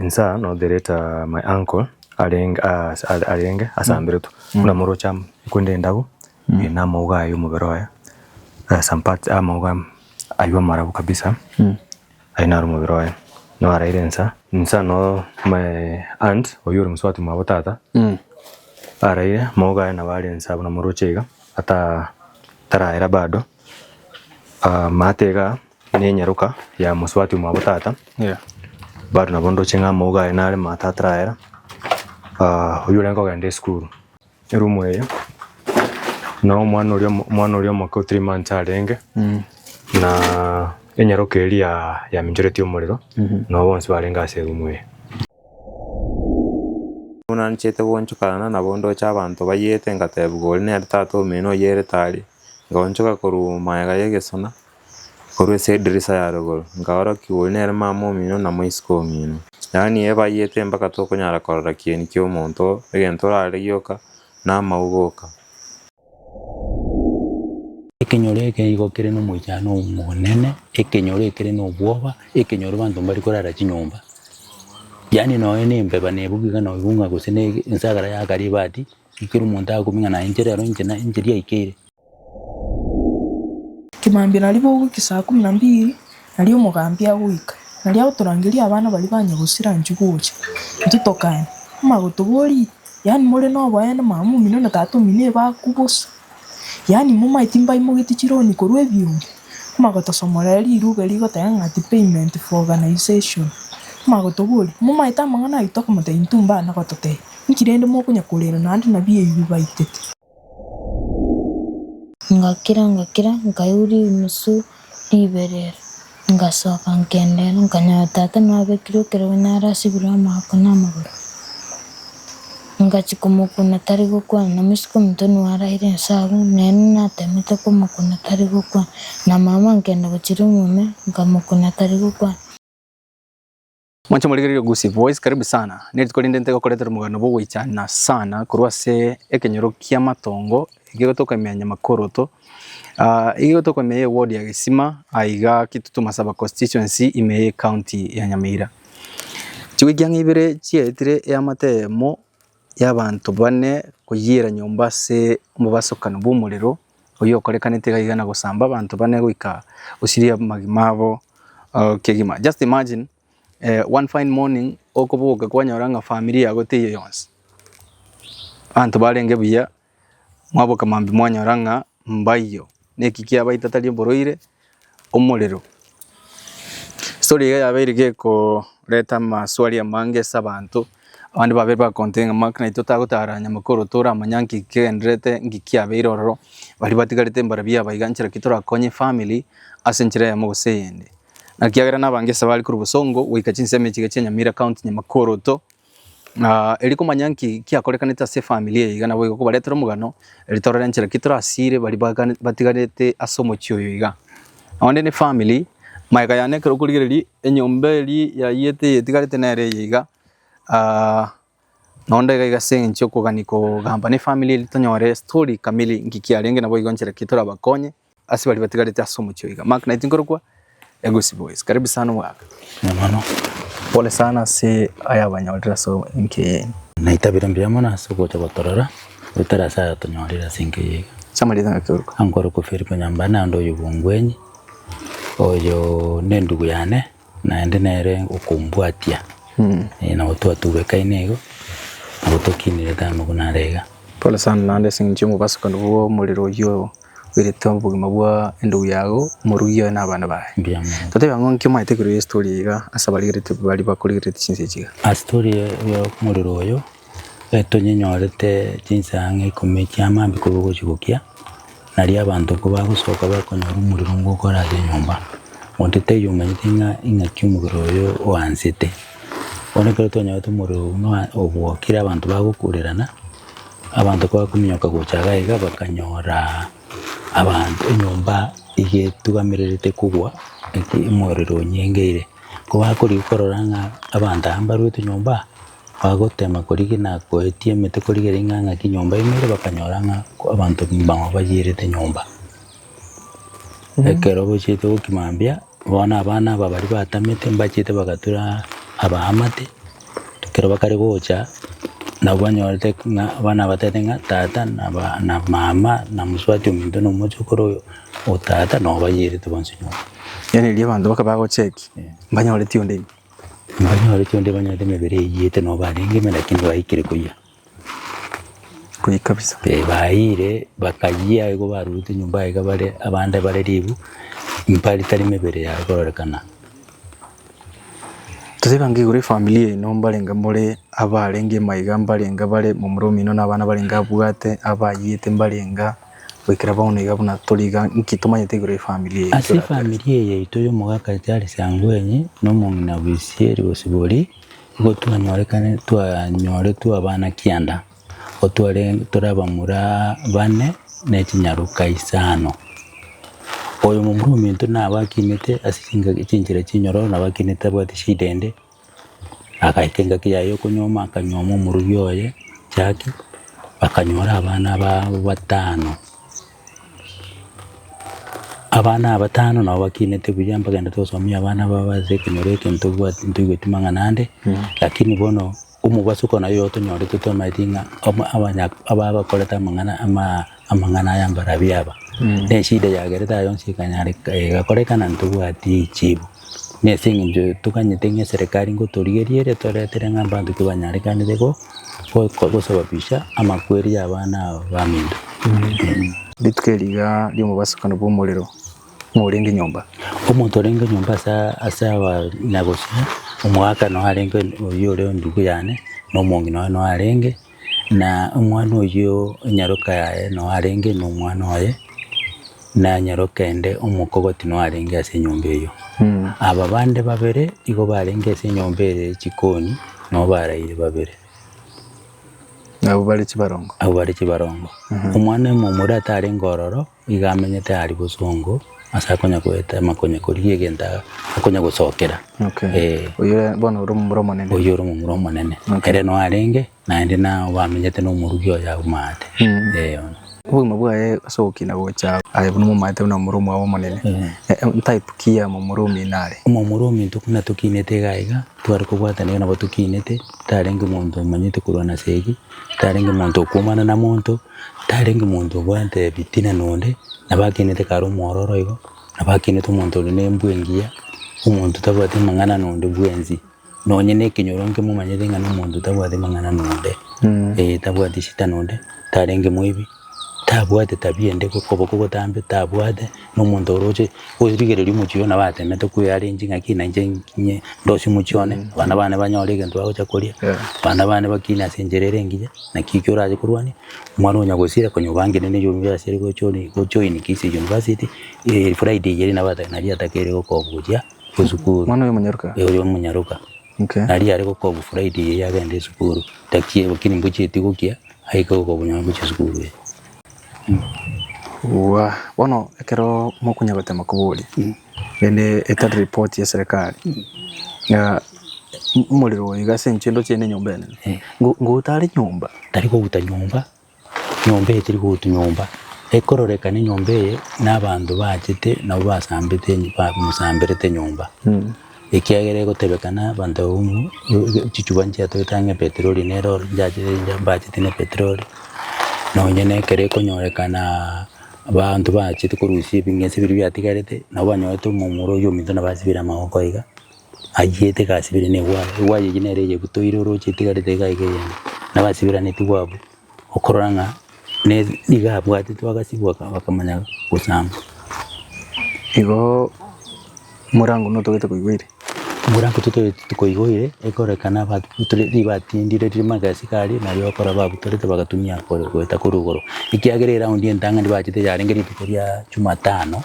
Insa no the later my uncle arenge arenge asamberetwe buna moroche amo ekwende endabu eye na amauga aye omobere oye some parts amauga aywo amarabu kabisa Aye naro omobere oye, noaraire insa. Insa no my aunt oyio ore mosubati mwabo tata, araire amaboko aye nabo are insa buna moroche iga, ata taraera bado, maate igaa ne enyaroka ya mosubati omwabo tata, bado nabo ndoche ng'a amauga aye nare maate ataraera, oyio orenge kogenda esukuru. Eroom eye, na omwana oria omwana oria omoke o three months arenge, na enyaroka eria yaminchoretie omorero, nabo bonsi barenge ase eroom eye. Buna nchete goonchokana nabo ndoche abanto bayiete ngatebigwa oria nere tata omino oyierete aria, nkaonchoka korwa magega ya egesona. Korwa ase edirisa ya rogoro, nkaorokigwa oria nere mama omino na moiseke omino. Yaani ebayiete mpaka tokonyara korora kieni kia omonto, egento orarore gioka, na amauga oka. Ekenyoro eke igo kere nomoichano omonene, ekenyoro ekere nobwoba, ekenyoro banto mbari korara chinyomba. Yaani nonya na embeba nebuga iga noigwa ng'a gose na ensagara yaka ribati, ekero omonto agokumia ng'a naye inche rero inche na inche riaikeire. Kimambia nario bogoika saa kumi na mbili, nario omogambi agoika, nario agotorangeria abana baria banyagosira inchuo gocha, intwe tokane. Amagotoboria, yaani more noboene mama omino na tata omino ebakwa bosa? Yaani momaeti mbaimogetie chironi korwa ebiombe? Amagotosomorera rirube rigoteba ng'a ati payment for organisation. Amagotoboria, momaete amang'ana ayio tokomotebia intwe mbana gototebia, inki rende mokonya korera naende nabio ebibe baitete? Ngakira, ngakira, nkaigwa rimusu riberera, ngasoka nkenderera, nkanyora tata nabekire ekerogo naro asibirwe amagoko na amagoro. Ngachia komokuna tari gokwana, na moiseke ominto nigo araire inse agwo, nere natemete komokuna tari gokwana, na mama nkenda gochia ime nkamokuna tari gokwana. Mwanche morigererie Gusii Voice, karibu sana. Nerituko rinde ntegokoretera omogano bw'ogoichana sana korwa ase ekenyoro kia Matongo ekegotoka ime ya Nyamakoroto, ah ekegotoka ime ye ward ya Gesima aiga Kitutu Masaba constituency ime ye county ya Nyamira. Chiwiki ang'e ibere chiaetire eamate eyemo y'abanto bane koyiera nyomba ase omobasokano bw'omorero oyio okorekanete iga iga na gosamba abanto bane goika gosiria amagima abo kegima. Just imagine one fine morning okoboka kwanyora ng'a family yago teiyo yonsi, abanto barenge buya mwaboka mambia mwanyora ng'a mbaiyo, neki kiabaita tari oborwaire, omorero. Story iga yabeire gekoreta amaswali amange ase abanto, abande babeire bagocontend ng'a Mark naintwe totagotara nyamakoro toramanya nki kegendererete nki kiabeire ororo, baria batigarete mbarabwo aba iga nchera ki torakonye efamily ase enchera eyemo gose eyende. Na ekiagera nabange ase bare korwa bosongo goika chinsemo echi iga chia Nyamira county nyamakoro to. Erio komanya nki kiakorekanete ase efamiri eye iga naboigo kobaretera omogano, erio torore nchera ki torasire baria bagane batigarete ase omochie oyo iga. Onde ne efamiri, magega yane ekero okorigereria enyomba eria yaiyete eye etigarete nere eye iga, nonde iga iga ase eng'encho yokogania kogamba na efamiri eria tonyore estory kamili nki kiarenge naboigo nchera ki torabakonye. Ase baria batigarete ase omochie oiga. Mark naintwe nkorokwa Egosi Boys. Karibu sana omogaka. Mono. Pole sana ase ayabanyorire ase enka eye yaino. Naitabire mbuya mono ase ogocha gotorora, goetera ase ayatonyorire ase enka eye iga. Ase amarieta ng'aki orokwa? Nkorokwa Philip Nyambane naende oyo bw'Ongwenyi, oyo ne endugu yane, naende nere okombwatia, nabo twatubekaine igo, nabo tokinirete amo buna are iga. Pole sana naende ase eng'encho y'omobasokano bwa omorero oyio oirete obogima bwa endugu yago, omorugi oye na abana baye. Mbuya mono. Totebe ang'o nki omanyete igoro y'estory eye iga ase abarigeretie baria bakorigereretie chinsa echi iga? Ase story ya omorero oyo, etonyenyorete chinsa ang'e ikomi chia mambia korwa gochia gokia, nario abanto kobagosoka bakonyora omorero ngokora ase enyomba, onde taiyo omanyete ng'a ing'aki omorero oyo oansete. Bono ekero twanyorete omorero buna obwokire abanto bagokurerana. Abanto kobakominyoka gocha iga iga bakanyora abanto enyomba iga etugamererete kogwa eki omorero onyengeire. Kobakorigia korora ng'a abanto aba mbarwete nyomba, Bagotema korigia na koetia emete korigereria ng'a ng'aki nyomba ime ere, bakanyora ng'a abanto mbang'o bayierete nyomba. Ekero gochiete gokia mambia, bono abana aba baria batamete mbachiete bagatura abaamate, ekero bakare gocha, nabo banyorete ng'a abana batebete ng'a tata na ba na mama na mosubati ominto na omochokoro oyo o tata nabo bayierete bonsi nyomba. Yaani riria abanto baka bagocheki, mbanyoreti onde ime. Mbanyoreti onde banyore emebere eyiete nabo barenge ime lakini baikire koyia. Koyia kabisa. Eh, bayiire bakayia igo barurete nyomba iga bare abande bare ribu, mbari tari mebere yaye kororekana. Totebe ange igoro efamiri yaino mbarenge more abarenge maiga mbarenge bare momura omino na abana barenge abwate abayiete mbarenga. Goikera bono iga buna tori iga, nki tomanyete igoro y'efamiri eye? Ase efamiri eye yaito y'omogaka Charles Angwenyi na omong'ina Bisieri Bosibori, igo twanyorekane twanyoretwe abana kianda, igo tware tore abamura bane ne chinyaroka isano. Oyo momura ominto nabo akinete ase chingaki chinchera chinyororo nabo akinete abwate shida ende. Agaika engaki yaye y'okonyuoma, akanyuoma omorugi oye Jaki, bakanyora abana babo batano. Abana aba batano nabo bakinete buya mbagenderete gosomia abana babo ase ekenyoro eke ntobwati ntoigweti mang'ana ande, lakini bono omobasuko naye otonyorete tomaeti ng'a aba abanya ababakorete amang'ana ama amang'ana aya mbarabwo aba. Na eshida yagerete aya yonsi ekanyareka egakorekana ntobwati echibu. Na ase eng'encho toganyete ng'a eserekari ngotorigerie ere toretere ng'a abanto ki banyarekanete go gosababisha amakweri ya abana aba baminto. Rituko eri iga ri'omobasukano bw'omorero, ng'o orenge nyomba? Omonto orenge nyomba ase ase abanyagosira, omogaka noyo arenge oyio ore endugu yane, na omong'ina oye noyo arenge. Na omwana oyio enyaroka yaye noo arenge na omwana oye, na enyaroka ende omokogoti noo arenge ase enyomba eyio. Aba bande babere igo barenge ase enyomba eye ye chikoni, noo baraire babere. Abwo bare chibarongo. Abwo bare chibarongo. Omwana omomura tarenge ororo. Iga amenyete aria bosongo, ase akonya goetema konya korigia egento akonya gosokera. Okay. Eh. Oyio ore bono ore omomura omonene. Oyio ore omomura omonene. Okay. Ere noe arenge, naende nao bamenyete na omorugi oye agwo maate. Eh bono. Obogima bwaye ase ogokina gocha aye buna omomaete buna omomura omwabo omonene. Ntype ki ya momura omino are? Omomura ominto buna tokinete iga iga, tware kobwatana iga nabo tokinete, tarenge monto omanyete korwana esegi, tarenge monto okwomana na monto. Tarenge monto obwate ebitina nonde, nabo akinete kare omwororo igo, nabo akinete omonto ore nembwa engiya, omonto otabwati amang'ana nonde bwensi, nonye na ekenyoro nkemomanyete ng'a nomonto otabwati mang'ana nonde, eh tabwati shida nonde, tarenge moibi, tabwate tabia ende koboko gotambe tabwate, na omonto oroche origereria omochie oyo nabo atemete koearrange ng'aki na inche nkinye ndosie omochie one, abana bane banyore egento bagocha koria, abana bane bakine ase enchera ere engiya. Naki ekio orache korwania, omwana onya gosira konya obangire ne university ere gochoni gojoin Kisii University, Friday eye nabo ata nari atakeire gokobu gochia esukuru. Omwana oyo omonyaroka? Oyo omonyaroka. Okay. Nari are gokobu Friday eye agende esukuru, taki lakini mbochieti gokia, aike gokobu nonye gochia esukuru eye. Waa, bono ekero mokonya gotema koboria, rende etari report ya eserekari, ng'a omorero oyo iga ase eng'encho ndoche ne enyomba enene, ngo ngouta are nyomba? Tari kouta nyomba, nyomba eye teri kouta nyomba, ekororekana enyomba eye na abanto bachete nabo basambete bamosamberete nyomba. Ekiagera egotebekana abanto abwo chichuba nchiatogete ang'e petroli nere oro nchiachete mbachete na petroli, nonye na ekero ekonyorekana abanto bachete korusia ebing'ese biria biatigarete, nabo banyorete omomura oywo ominto nabo asibire amagoko iga, ayiete gasibire na ewaya, ewaya eywo nere eyebutoire oroche etigarete iga iga eyende, nabo asiberanetigwe abwo, okorora ng'a ne niga abwatetwe agasibwa bakamanya gosamba. Igo morango notogete koigwa-ire? Morango totogete tokoigwa-ire, ekorekana ababutoreti ribatindire ririmo agasiko aria, nario bakora babutorete bagatumia kore goeta korwa igoro. Ekiagera eraundi entang'ani bachete yarenge rituko ria jumatano,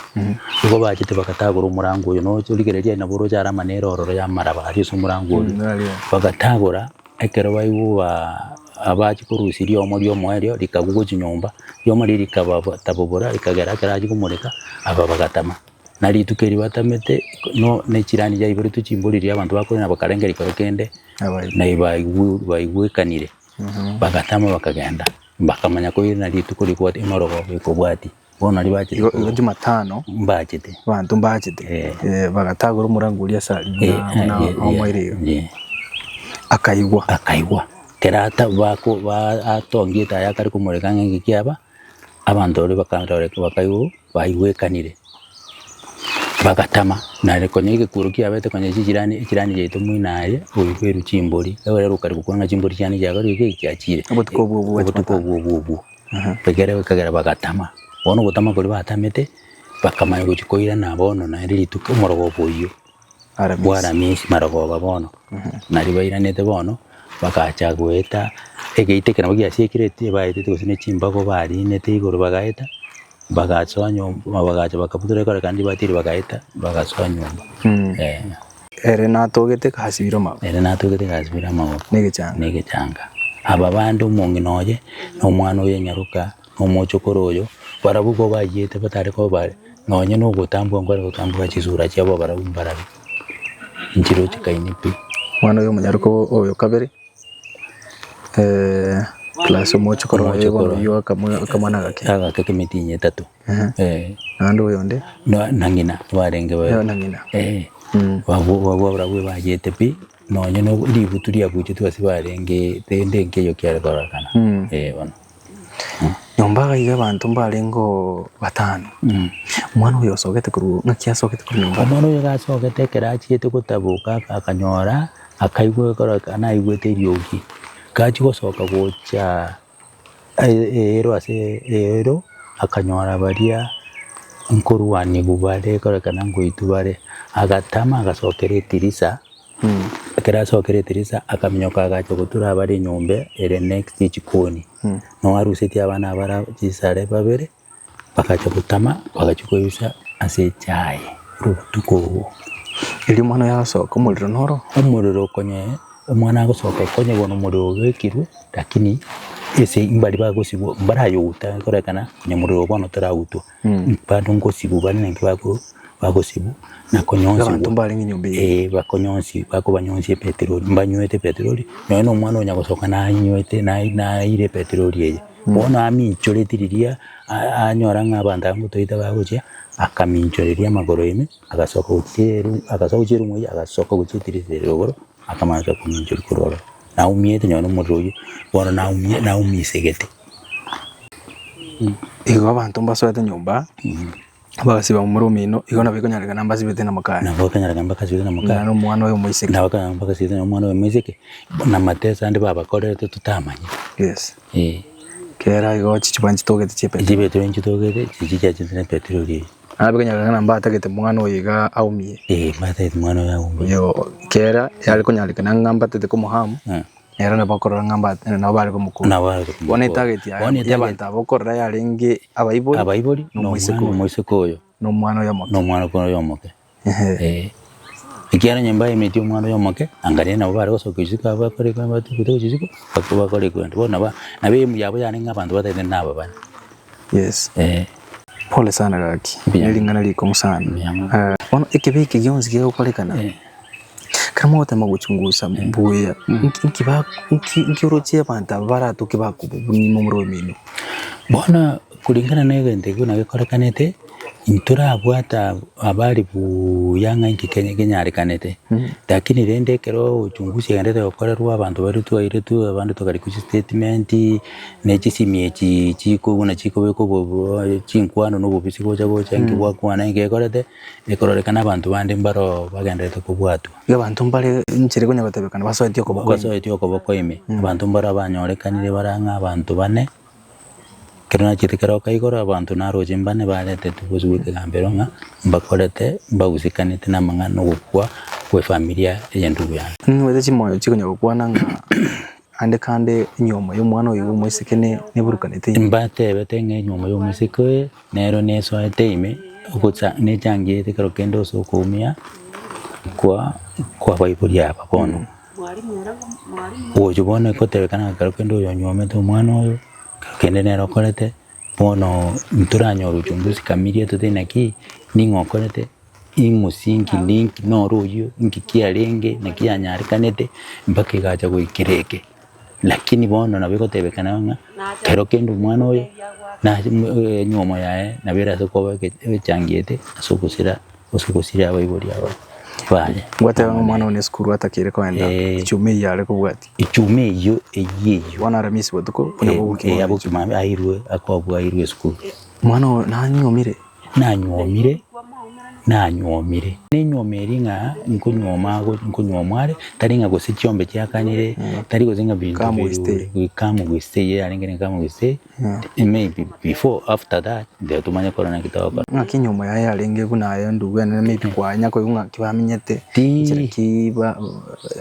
igo bachete bagatagora omorango oyo noche origereria nabo oroche are amanene ororo ya amaraba aria ase omorango oria, bagatagora. Ekero baigwa abachia korusia riomo ri'omoerio rikagwa gochia nyomba, riomo riria rikabatabobora rikagera ekero achia komoreka aba bagatama. Na rituko eri batamete no ne chirani chiaiboretwe chimbori riria abanto bakorina bakarengereria kero kende na baigwe baigwekanire, bagatama bakagenda, bakamanya koirana rituko rikobwatia emorogoba ekobwatia. Bono nario bachete Igo igo Jumatano mbachete. abanto mbachete Eh. eh, bagatagora omorango oria ase aria Eh, buna buna eh, omoerio iga. eh, Akaigwa. Akaigwa. Kera ata bako ba atongie etaya akare komoreka ng'a ng'aki kiaba, abanto baria bakaroreka bakaigwa baigwekanire, bagatama naende konya egekuro kiabete konya chijirani echirani yaito moino aye oigwerwe chimbori, ekero okare gokwana ng'a chimbori chiane chiakorire ki chiachire. Obotuko obwo obwo bwa Obotuko Jumatano. obwo obwo obwo. Ekere ekagera bagatama, bono ogotama koria batamete, bakamanya gochia koirana bono naende rituko omorogoba oyio. Aramisi. Bwa Aramisi marogoba bono, nario bairanete bono, bagacha goeta egeita eke nabo giasiekire baetete gose ne chimbago barinete igoro bagaeta, bagasoa nyomba bagacha bakabutora ekero kandi batiire bagaeta bagasoa nyomba eh. Ere natogete gasibire amagoko. Ere natogete gasibire amagoko. Na egechanga. Na egechanga. Aba bande omong'ina oye, na omwana oye nyaroka, na omochokoro oyo, barabwo igo bayiete batare koba nonye na ogotambua nkware gotambua chisura chiabo barabwo mbarabi, nchirochekaine pi. Omwana oyo omonyaroka oyo kabere, plus omochokoro oye bono Omochokoro. oyio akamwana agake. Agake kemetienyi etato, eh. Naende oyonde? Na na ng'ina barenge Eh, na ng'ina. Eh, babwo babwo barabwo bayete pi, nonye na ributu riabuchetwe ase barenge rende nkeiyo kiare kororekana, eh bono. Nyomba iga iga abanto mbarengeo batano, omwana oyo osogete korwa ng'aki asogete korwa nyomba? Omwana oyo iga asogete ekero achiete gotaboka akanyora akaigwa ekero naigwete eriogi, gachia gosoka gocha eero ase eero, akanyora baria nkorwanigwa bare ekorekana ngoitwa bare, agatama agasokera etirisa. Ekero asokire etirisa, akaminyoka agacha gotura abare enyomba ere next echikoni, noo arusetie abana abare chisare babere, bagacha gotama, bagachia koebisa ase echaye obotuko obwo. Erio omwana oyo agasoka omorero noro? Omorero okonye, omwana agosoka okonye bono omorero obekirwe, lakini ase mbaria bagosibwa mbarayouta ekorekana onye morero bono torautwa. Bado ngosibwa bare naki bako bagosibwa na konyonsigwa Abanto mbarenge nyomba eyio. eh, bakonyonsi bakobanyonsia epetroli, mbanywete epetroli, nonye na omwana onya gosoka nanywete nai naire epetroli eye. Bono aminchoreti riria a- anyora ng'a abanto aba ngotoita bagochia, akaminchoreria amagoro ime, agasoka gochia eru agasoka gochia erumu eyio, agasoka gochia etirisa ere igoro, akamanya kominchoria korwa ororo. Naumiete nonye na omorero oyio, bono naumie naumisegete. Igo abanto mbasoete nyomba, bagasiba momura omino, igo nabo ekonyarekana mbasibete na mokaye. Nabo ekonyarekana mbakasibete na mokaye. Na omwana oye omoiseke. Nabo ekonyarekana mbakasibete na omwana oye omoiseke, na amateso ande babakorerete totamanyeti. Yes. Eh. Kera igo chichupa nchitogete chia petroli. Chipetroli nchitogete, chichi chiachete na petroli eye. Nabo ekonyarekana mbatagete mwana oyo iga aumie. Eh, mbatagete mwana oyo aumie. Oyo kera yare konyarekana ng'a mbatete komohamu. Nere nabo okorora ng'a mba nabo bare komokora. Nabo bare komokora. Bono etarget yaye Bono etarget- y'abanto aba okorora yarenge abaibori, abaibori na na omoiseke omwana oyo. omoiseke oyo na omwana oyo omoke. na omwana oyo omoke Ehe. Eh. Ekiagera onye mbaemetie omwana oyo omoke, angaria nabo bare gosoka isiko abwo bakore ekero batugete gochia isiko, bakwe bakore ekwende. Bono nabo nabo aim yabo yarenge ng'a abanto batagete nababani. Yes. Eh. Pole sana gaki, Mbuya. ne ring'ana rikong'u sana. Mbuya mono. Eh, bono ekebe eke gionsi kegokorekana, Eh. Ekero mogotema gochungusa buya, nki ba nki nki oroche abanto aba baratoke bakobua momura omino? Bono kulingana na egento ekio buna gekorekanete, ntorabwata habari buya ng'a inki kenya kenyarekanete, lakini rende ekero uchunguzi egenderete gokorerwa abanto baria twairetwe abande tokarikwa chistatement, na chisimi echi chiko buna chikobekwa obo chinkwano na obobisi gocha gocha inki bwakwana inki gekorete. Ekororekana abanto bande mbaro bagendererete kobwatwa. Iga abanto mbare enchera ekonya gotebekana basoetie okoboko ime. Basoetie okoboko ime. Abanto mbaro abanyorekanire bare ang'e abanto bane, ekero nachete keroka igoro abanto naroche mbane baretetwe bosio bwa ekegambero ng'a mbakorete mbahusikanete na amang'ana ogokwa kwa efamilia eye endugu yane. Nimbwate chimoyo chikonya gokwana ng'a ande kande enyiomo ya omwana oyo omoiseke ne neburukanete ime. Mbatebete ng'a enyiomo ya omoiseke oye Nero nesoete ime, ogocha nechangiete ekero kende ase okoumia kwa kwabaibori aba bono. Gocha bono egotebekana ng'a ekero kende oyo onyuomete omwana oyo, ekero kende nere okorete, bono ntoranyora uchunguzi kamiri etotebie naki, Ning'o okorete, imosingi ninki noro oyio, inki kiarenge, naki yanyarekanete, mpaka egacha goikera eke. Lakini bono nabo egotebekana ng'a kero kende omwana oyo nache enywomo yaye nabo erase koba echangiete ase ogosira ase ogosiria abaibori aba baye. Ngwateba ng'a omwana one esukuru atakeire kogenda Eh. echuma eyio are kobwatia. Echuma eyio eyio eyio. Bono Aramisi botuko buna bogokia Eh, aboki mambia airwe akobua airwe esukuru. Omwana oyo nanyuomire. Nanyuomire, nanyuomire. Nenyuoma eria ng'a nkonywoma ago nkonywomwa are, tari ng'a gose chiombe chiakanire, tari gose ng'a binto Come we stay. bire come we stay yarenge ne come we stay, maybe before after that ndio tomanye korora naki togokora. Ng'aki enyiomo yaye yarenge buna aye ndugu ene maybe kwanya koigwa ng'aki bamenyete, Ti- nchera ki ba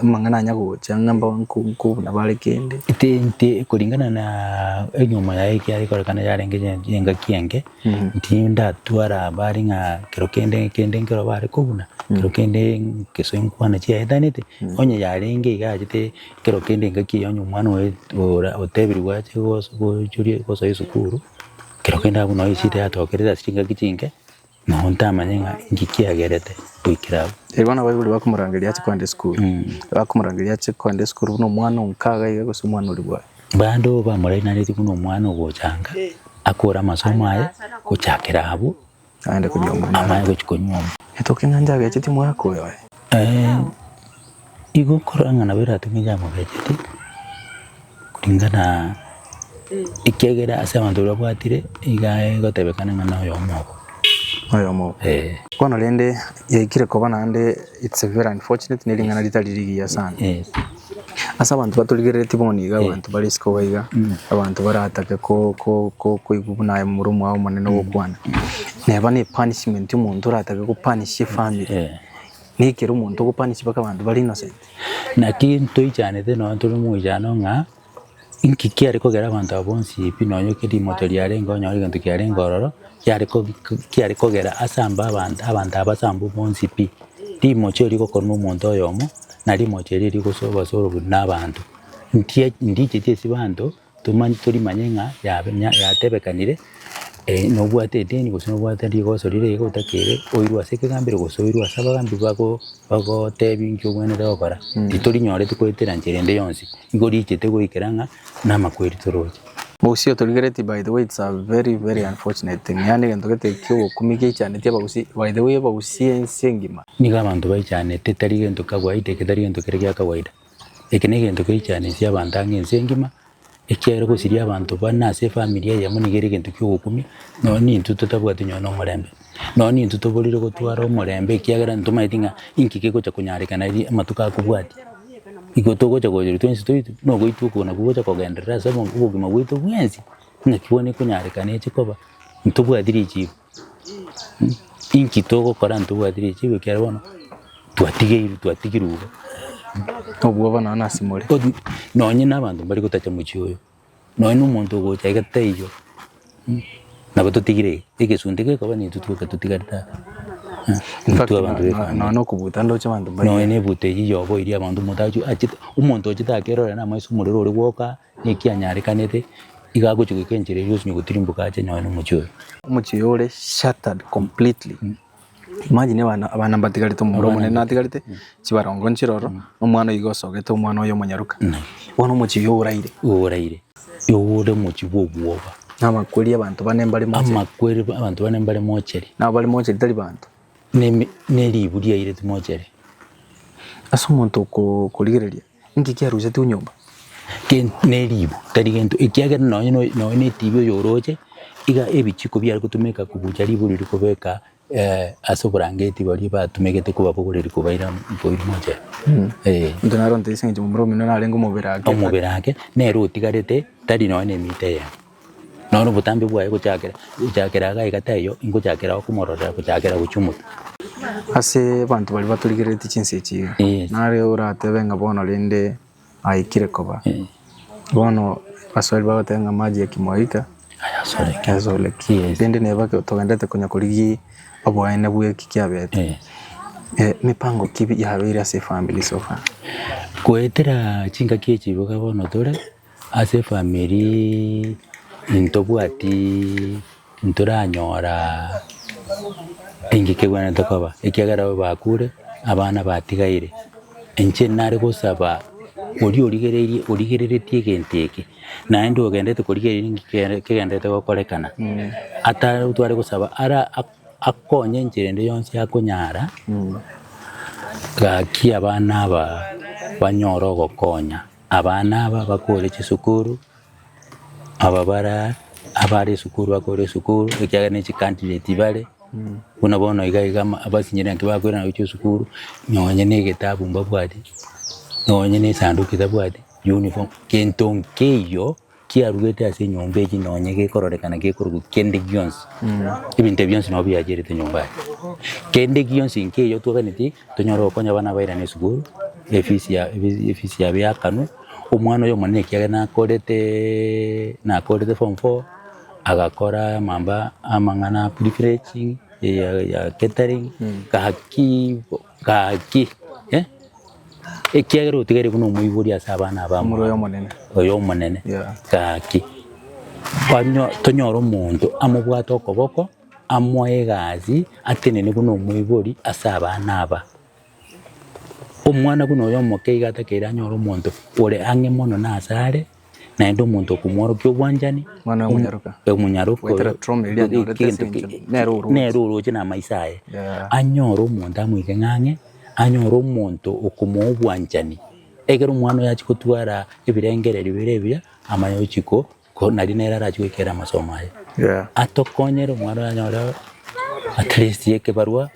amang'ana anya gocha ng'a mbo nko nko buna bare kende. Te nte kulingana na enyiomo yaye ekiare korekana yarenge engaki enke. Tindatwara habari ng'a kero kende kende nkero bare kobuna, kero kende ngeso nkwana chiaetanete, onye yarenge iga achete kero kende engaki eye onye omwana oye ora otebirigwe ache goso gochoria gosoa esukuru, kero kende abwo nonye eshida yatokerete ase chingaki chinke, nabo ntamanye ng'a inki kiagerete goikera abwo. Erio bono abaibori bakomorangeria ache kogenda esukuru, bakomorangeria ache kogenda esukuru buna omwana onka iga iga gose omwana oria bwaye. Bande bamorainanetie buna omwana ogochanga, akore amasomo aye, gochakera abwo, Aende konyuoma amanye gochia konyuoma. Etoke ng'a njagechetie omwaka oyo aye. Igo nkorora ng'a nabo eratong'e yamogecheti, kulingana ekiagera ase abanto baria babwatire, iga egotebekana ng'a noyomo obo. Noyomo obo. Eh. Bono rende yaikire koba naende it's a very unfortunate ne ring'ana ritari rigiya sana. Yes. Ase abanto batorigereretie bono iga abanto bare isiko iga iga, abanto baratake ko- ko- ko- koigwa buna aye momura omwao omonene ogokwana, neba ne punishment omonto oratake go punish efamiri, Eh. nekero omonto ogo punish mpaka abanto bare innocent. Naki ntoichanete nonye tore omoichano ng'a inki kiare kogera abanto aba bonsi pi nonye rimoto riarenge onyore egento kiarenge ororo, kiare ko kiare kogera asambe abanto abanto aba asambe bonsi pi. Rimocho erio rigokorwa na omonto oyomo, na rimocho erio rigosobasorwa na abanto. Ntie ndicheti ase abanto, tomanye torimanye ng'a yabe yatebekanire nobwate edeni gose nobwate rigoso rire iga otakeire oirwe ase ekegambero gose oirwe ase abagambi bago bagotebi inki obwenerete gokora. Titorinyoreti goetera nchera ende yonsi, igo richete goikera ng'a namakweri toroche. Mogusii otorigeretie by the way it's a very very unfortunate thing yaani egento gete kiogokumia geichaneti abagusii by the way abagusii ense engima. Nigo abanto baichanete tari gento kawaida eke tari gento kere gia kawaida. Eke negento geichanetie abanto ang'e ense engima, ekiagera gosiria abanto bane ase efamiri eyemo nigo ere egento kia ogokumia, nonye nintwe totabwati nonye na omorembe, nonye nintwe toborire gotwara omorembe ekiagera ntomaeti ng'a inki kegocha konyarekana ri amatuko akobwatia. Igo togocha gocha twensi toitwe, na ogoitwa oko nakwo gocha kogenderera ase obogima bwaito bwensi, ng'aki bono ekonyarekana eche koba, ntobwati richibu. Inki togokora ntobwati richibu ekiagera bono twatigeirwe twatigirwe igo. Obwoba nonya nase more. Nonye na abanto mbari gotacha mochie oyo, nonye na omonto ogocha iga taiyo, nabo totigire iga, egesunte gekoba nintwe twoka totigarete aa, In fact intwe abanto ba efamiri. nonya okobuta ndoche abanto mbari. Nonye na ebuto eyio yoboirie abanto omonto achie achete omonto ochete akerorera na amaiso omorero ore gwoka. Naki anyarekanete, iga agochia goika enchera eria osinye gotirimboka ache nonye nomochie oyo. Omochie oyo ore shattered completely. Imagine abana abana mbatigarete omomura omonene natigarete, chibarongo nchiroro, na omwana oyo iga osogete omwana oyo omonyaroka. Bono omochie oyo oraire. Oraire. Ore omochie bwa obwoba. Na amakweri abanto bane mbare mocheri. Amakweri abanto bane mbare mocheri. Nabo bare mocheri tari banto. Nemi neribu riaireti mochere. Ase omonto okorigereria, inki kiarusetigwe nyomba? Ke neribu, tari gento, ekiagera nonye no nonye na etibi oyo oroche, iga ebichiko biare gotumeka kobucha ribu riria kobeka ase oborangeti baria batumegete kobabogoreria kobaira koira mochere, eh. Intwe naro ntaiyo ase eng'encho momura omino narenge omobere ake. Omobere ake, nere otigarete, tari nonye na emita eyemo. Nonya obotambe bwaye gochakera gochakera iga iga taiyo, ingochakera oo komororera gochakera gochia omotwe. Ase abanto baria batorigereretie chinsa echi iga, Yes. nare oratebe ng'a bono rende aikire koba, bono abaswahili bagoteba ng'a maji yakimwagika Ayasoreke. ayasoleki. Yes. Rende neba togenderete konya korigia oboene bwa eki kiabete, Yes. mipango ki yabeire ase efamiri so far? Goetera chingaki echi iga bono tore. Ase efamiri intobwati ntoranyora Inki kegwenerete koba? Ekiagera abwo bakure, abana batigaire. Inche nare gosaba oria origereirie origereretie egento eke, naende ogendete korigereria ninki kere kegenderete gokorekana, atare tware gosaba ara akonye enchera ende yonsi akonyara, gaki abana aba banyore ogokonya. Abana aba bakore chisukuru, aba bara abare esukuru bakore esukuru, ekiagera ne chicandidate bare, buna bono iga iga ama abasinyire naki bakoirana gochia esukuru, nonye na egetabu mbabwati, nonye na esanduki tabwati, uniform, gento nkeiyo kiarugete ase enyomba eywo nonye gekororekana gekorokwa kende gionsi, ebinto ebi bionsi nabo biacherete nyomba aye. Kende gionsi nkeiyo twaganeti. Tonyore gokonya abana bairane esukuru, efees ya efees yabo yakanwe, omwana oyo omonene ekiagera nakoreteeee nakorete form four, agakora amamba amang'ana a prefetching, ya ya catering, gaki gaki eh, ekiagera otigaire buna omoibori ase abana aba Omoro oyo omonene. oyo omonene, Yeah. gaki banyo tonyore omonto amobwate okoboko. Amoe egasi atenene buna omoibori ase abana aba. Omwana buna oyo omoke iga atakeire anyore omonto ore ang'e mono na ase are, naende omonto okomworokia obwanchani, Omwana oyo omonyaroka. omonyaroka Goetera oyo, trauma eria anyorete ase egento eng'encho nere oroche. nere oroche na amaiso aye. Yeah. Anyore omonto amoike ng'a ang'e, anyore omonto okomoa obwanchani, ekero omwana oyo achia gotwara ebirengererio bire ebiya, amanye gochia ko. Ko nari nere arachie goikera amasomo aye, atokonyere omwana oye anyore at least ekebarua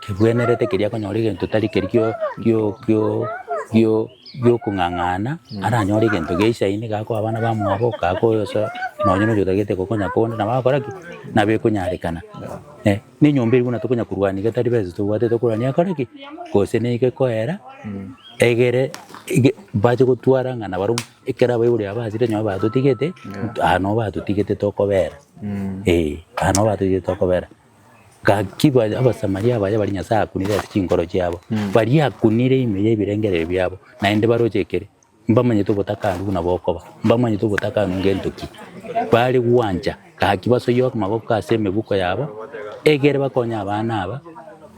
kebwenerete keria akonyora egento tari keria kio kio kio kio giokong'ang'ana, aranyore egento geisaine gakoa abana bamwabo, gakoyosa nonye na oyotagete gokonya konde nabo agokora ki? Nabo ekonyarekana. Na enyomba eria buna tokonya korwania iga tari besa tobwate tokorwania ekore ki? Gose nigo ekoera, egere ege bache gotwara ng'a nabarobwo. Ekero abaibori aba basire nyowe batotigete, aa noo batotigete tokobera, eh, aa noo batotigete tokobera. Gaki ba abasamaria abaye baria Nyasaye akunire ase chinkoro chiabo, baria akunire ime ya ebirengererio biabo, naende baroche ekere, mbamanyete obotakanu buna bokoba, mbamanyete obotakanu ngento ki, bare gwancha gaki basoyie amaboko ase emebuko yabo, egere bakonye abana aba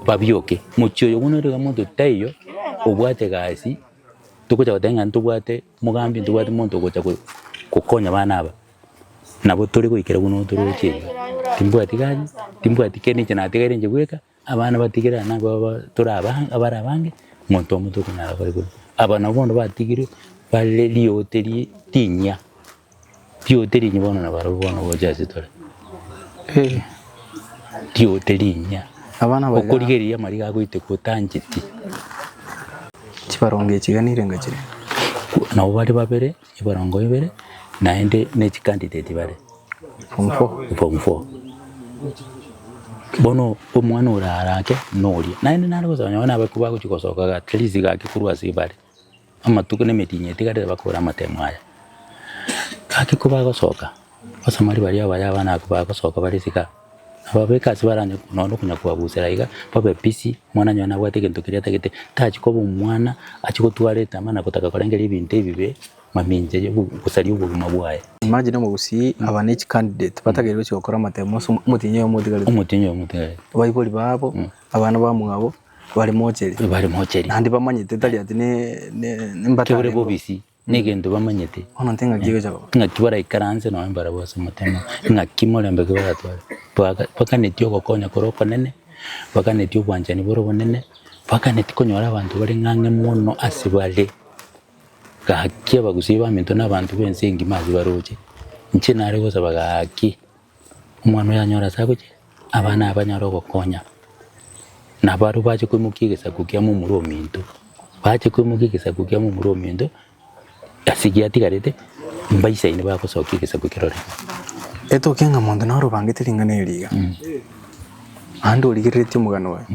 babioke. Mochie oyo buna ore iga monto taiyo obwate egasi. Togocha goteba ng'a ntobwate mogambi, ntobwate monto ogocha gokonya abana aba, nabo tore goikera buna otoroche iga. Timbwati gasi, timbwati kende inche natigaire inche bweka, abana batigire aa nabo ba tore abange abare abange, monto omo tokonyara kore korwa. Aba nabo bono batigirwe bare riote ri rinyia, riote rinyia bono nabarobwo bono gocha ase tore. Riote rinyia, Abana aba iga- okorigereria amariga agoiteka otancheti. Chibarongo echi iga nirenga chire? Nabo bare babere, ebarongo ibere, naende ne chicandidate bare. Form four? Form four. Bono omwana ore arake noria, naende nare gosaba nonye nabakwo bagochia gosoka iga at least gaki korwa ase bare. Amatuko na emetienyi etigarete bakore amatemo aya. Gaki kobagosoka, abasamari baria abaya abana abwo bagosoka bare isiko aa, nababeke ase baranye nonya okonya koabusera iga, babe busy, omwana onye nabwate egento keria atagete, tachi koba omwana achie gotwara etama na gotaka korengereria ebinto ebibe mamincha ya gosaria obogima bwaye. Imagine omogusii aba ne chicandidate batakeire gochia gokora amatemo ase omotienyi oyomo otigarete. Omotienyi oyomo otigarete. Abaibori babo, abana bamwabo. Bare mocheri. Bare mocheri. Naende bamanyete tari ati ne ne Kebore mbatarenge. bobisi, negento bamanyete. Bono intwe ng'aki egocha koba. Ng'aki baraikaranse nonya mbarabwo ase omotemo, ng'aki morembe ki baratware. Baka bakanetie ogokonya kore okonene, bakanetie obwanchani bore obonene, bakanetie konyora abanto bare ng'ang'e mono ase bare. Gaki abagusii baminto na abanto b'ense engima ase baroche, inche nare gosaba gaki. Omwana oyo anyore ase agochia, abana aba banyore ogokonya, na barobwo bache koimokia egesaku kia momura ominto, bache koimokia egesaku kia momura ominto, ase giatigarete, mbaisaine bagosokia egesaku kerore. Etoke ng'a monto naro obangete ring'ana eri iga, naende origereretie omogano oyo,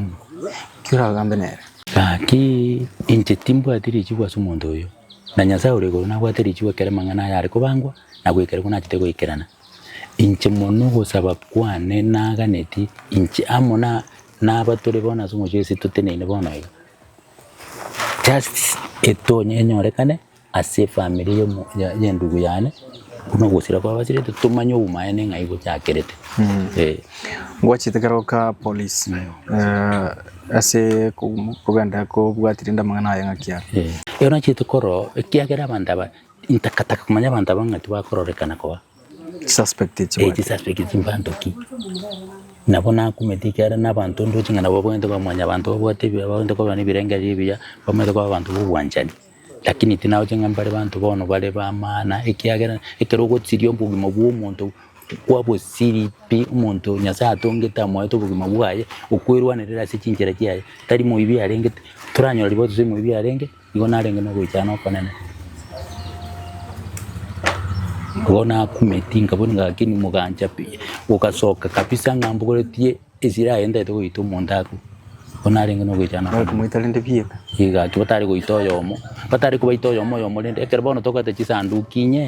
ki oragambe nere? Gaki inche timbwati richibu ase omonto oyo, na Nyasae ore igoro nabwate richibu ekero amang'ana aya are kobangwa, na goikera buna nachete goikerana. Inche mono ogosaba kwane naganeti inche amo na nabatore bono ase omochie ase toteneine bono iga, justice etonye enyorekane ase efamiri yomo ya endugu yane. Buna ogosira kwabasirete tomanye obomaene ng'ai bochakerete. Eh. Ngwachete keroka police ase kogenda kobwati rende amang'ana aya ng'aki are. Ekero nachete korora ekiagera abanto aba ntakataka komanya abanto aba ng'aki bakororekana koba. Chisuspect echi Eh, chisuspect echi mbanto ki? Nabo nakumeti ekiagera na abanto ndoche ng'a nabo babwenerete koba mwanyabanto babwate ebi babwenerete koba na ebirengererio ebiya, bamanyete koba abanto ba obwanchani. Lakini tinaroche ng'a mbare banto bono bare ba maana ekiagera ekero ogotiria obogima bwa omonto kwabosirie pi, omonto Nyasaye atongete amoete obogima bwaye, okwerwanerera ase chinchera chiaye, tari moibi arenge, toranyora riboti gose moibi arenge, igo narenge na ogoichana okonene. Igo nakumeti nkabuna ng'a lakini mogancha pi, gogasoka kabisa ng'a mbogoretie Esira aye ntaete goita omonto akwe, igo narenge nogoichana Bare okonene. komoita rende bieka. Ee gaki batare goita oyomo, batare kobaita oyomo oyomo rende ekero bono tokoreta chisanduki inye,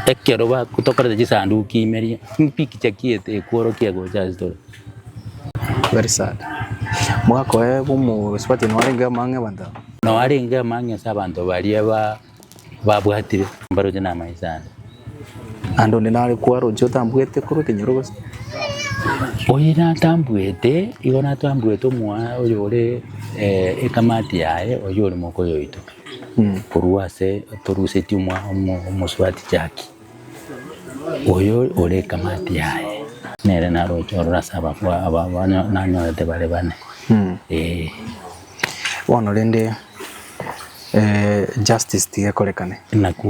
ekero ba tokoreta chisanduki ime riria, mpikicha ki ete ekworokia gocha ase tore. Very sad. Mwaka oye bwa omosubati nwarenge amang'e abanto aba? Noarenge amang'e ase abanto baria ba babwatire mbaroche namaiso ane. Naende onde nare kwaroche otambuete korwa ekenyoro gose? Oyo natambuete, igo natambuete omoa oyore ekamati yaye oyio ore mokoyo oito, korwa ase torusetie omwa omo omosubati Jackie, oyo ore ekamati yaye, nere naroche ororo ase abakwa aba nanyorete bare bane, eh. Bono rende Justice tiga ekorekane,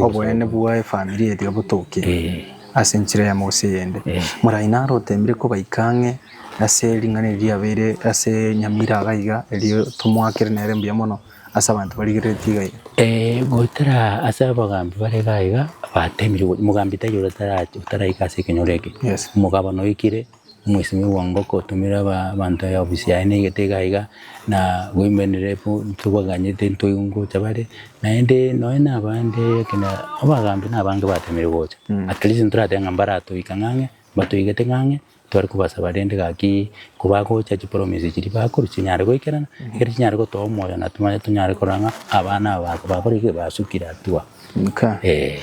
oboene bwa efamiri eye tiga botoke ase enchera eyemo gose eyende. Morai naro otemire kobaika ang'e ase ring'ana eri riabeire ase Nyamira iga iga erio tomoakere nere mbuya mono ase abanto barigereretie iga iga. Goetera ase abagambi bare iga iga batemire, mogambi taiyo otaraika ase ekenyoro eke, omogabana oikire. Omwesimigwa ngoko otomire abanto eofisi yaye negete iga iga, na women rep ntobaganyete ntoigwe ngocha bare, naende nonye na abande ekina abagambi na abange batemire gocha, at least ntoratebe ng'a mbaratoika ng'ang'e, mbatoigete ng'ang'e, tware kobasaba rende gaki kobagocha chipromise chiria bakorwa chinyare goikerana, ekero chinyare gotoa omoyo na tomanye tonyare korora ng'a abana aba bakorire ki? Basukire hatua. Okay. Eh.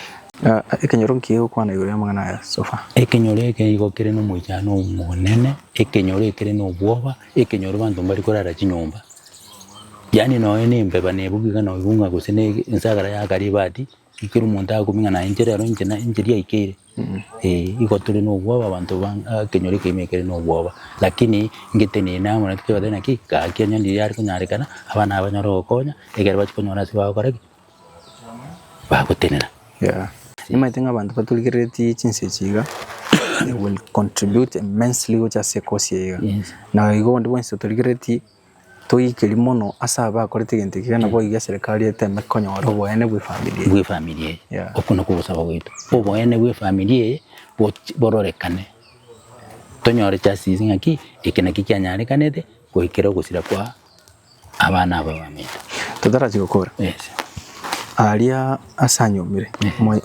Ekenyoro nki gegokwana igoro y'amang'ana aya so far? Ekenyoro eke igo kere nomoichano omonene, ekenyoro ekere nobwoba, ekenyoro banto mbari korara chinyomba. Yaani nonya na embeba nebuga iga noigwa ng'a gose na ensagara yaka ribati, ekero omonto agokumia ng'a naye inche rero inche na inche riaikeire, eh, igo tore nobwoba abanto ba ekenyoro eke ime kere nobwoba. Lakini ngetenene amo naki tobatebie naki, gaki onye ndiria yare konyarekana, abana aba banyore ogokonya, ekero bachia konyora ase bagokora ki? Bagotenena. Yeah. Nimanyete ng'a abanto batorigereretie chinsa echi iga, they will contribute immensely gocha ase ekosi eye iga. Yes. Na igo onde bwensi otorigereretie, toikerie mono ase aba bakorete egento eke nabo iga eserekari eteme konyora oboene bwa efamiri eye. Bwa efamiri eye. Yeah. Okwo nakwo ogosaba gwaito. Oboene bwa efamiri eye, bochi bororekane. Tonyore justice ng'aki, eke naki kianyarekanete, goikera ogosira kwa. Abana aba baminto. Totarachi gokora. Yes. Aria ase anyomire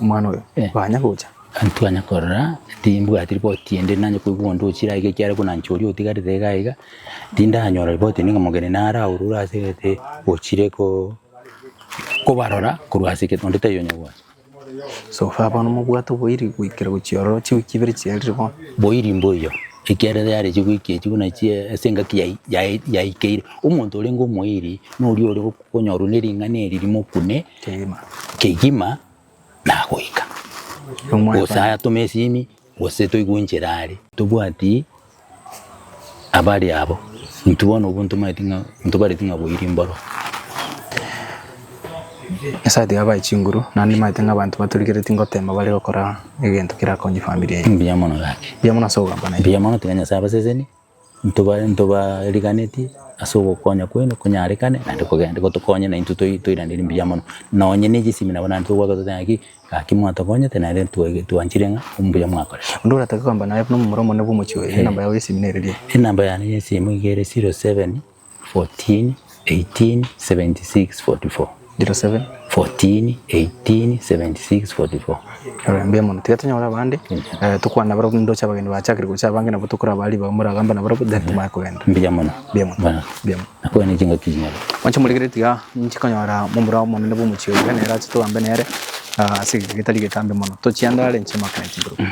omwana oyo Eh. banya gocha. Ntwanya korora timbwati ripoti ende nanye koigwa onde ochire aiga ekiagera buna inche oria otigarete iga iga, tindanyora ripoti ende ng'a mogeni nare aurure ase egete ochire ko kobarora korwa ase egete onde taiyo onye gocha. So far bono mobwate oboiri goikera gochia ororo chiwiki ibere chiarire bono. Boiri mboiyo, ekiagera yare chiwiki echi buna chie ase engaki yai yai yaikeire. Omonto orenge omoiri, noria ore konyorwa ne ring'ana eri rimokune Kegima. kegima nagoika. Omwana Gose atome esimi, gose toigwe nchera are. Tobwati abare abo, intwe bono obwo ntomaeti ng'a ntobareti ng'a boiri mboro. Nyasaye tiga abae chinguru, naende nimanyete ng'a abanto batorigeretie ngotema bare gokora egento kerakonye efamiri eye. Mbuya mono gaki. Mbuya mono ase ogokamba naye. Mbuya mono tiga Nyasaye abasesenie, ntoba ntobariganetie ase ogokonya kwenu konyarekane naende kogenda gotokonye naintwe toi toiranerie mbuya mono. Nonye na echisimi nabo naende togwaka totebe ng'aki, gaki mwatokonyete naende twai twanchire ng'a mbuya mwakorete. Onde oratake kogamba naye buna omomura omonene bwa omochie oyo, enamba yao y'esimi nere riria? Enamba yane ya esimu iga ere 07 14 18 76 44. 07 14 18 76 44. Alright, mbuya mono. Tiga tonyore abande, eh, tokwane nabarabwo ndoche abageni bachakire gocha abange nabo tokorabaa ribaga moragamba nabarabwo then tomanye kogenda. Mbuya mono. Mbuya mono. Bono. Mbuya mono. Nakwene chingaki chinyoro. Mwanche morigererie tiga inche konyora momura omonene bwa omochie oyo iga nere ache togambe nere. Ase egeka getari getambe mono. Tochianda are inche Mark Knight Nkurugu.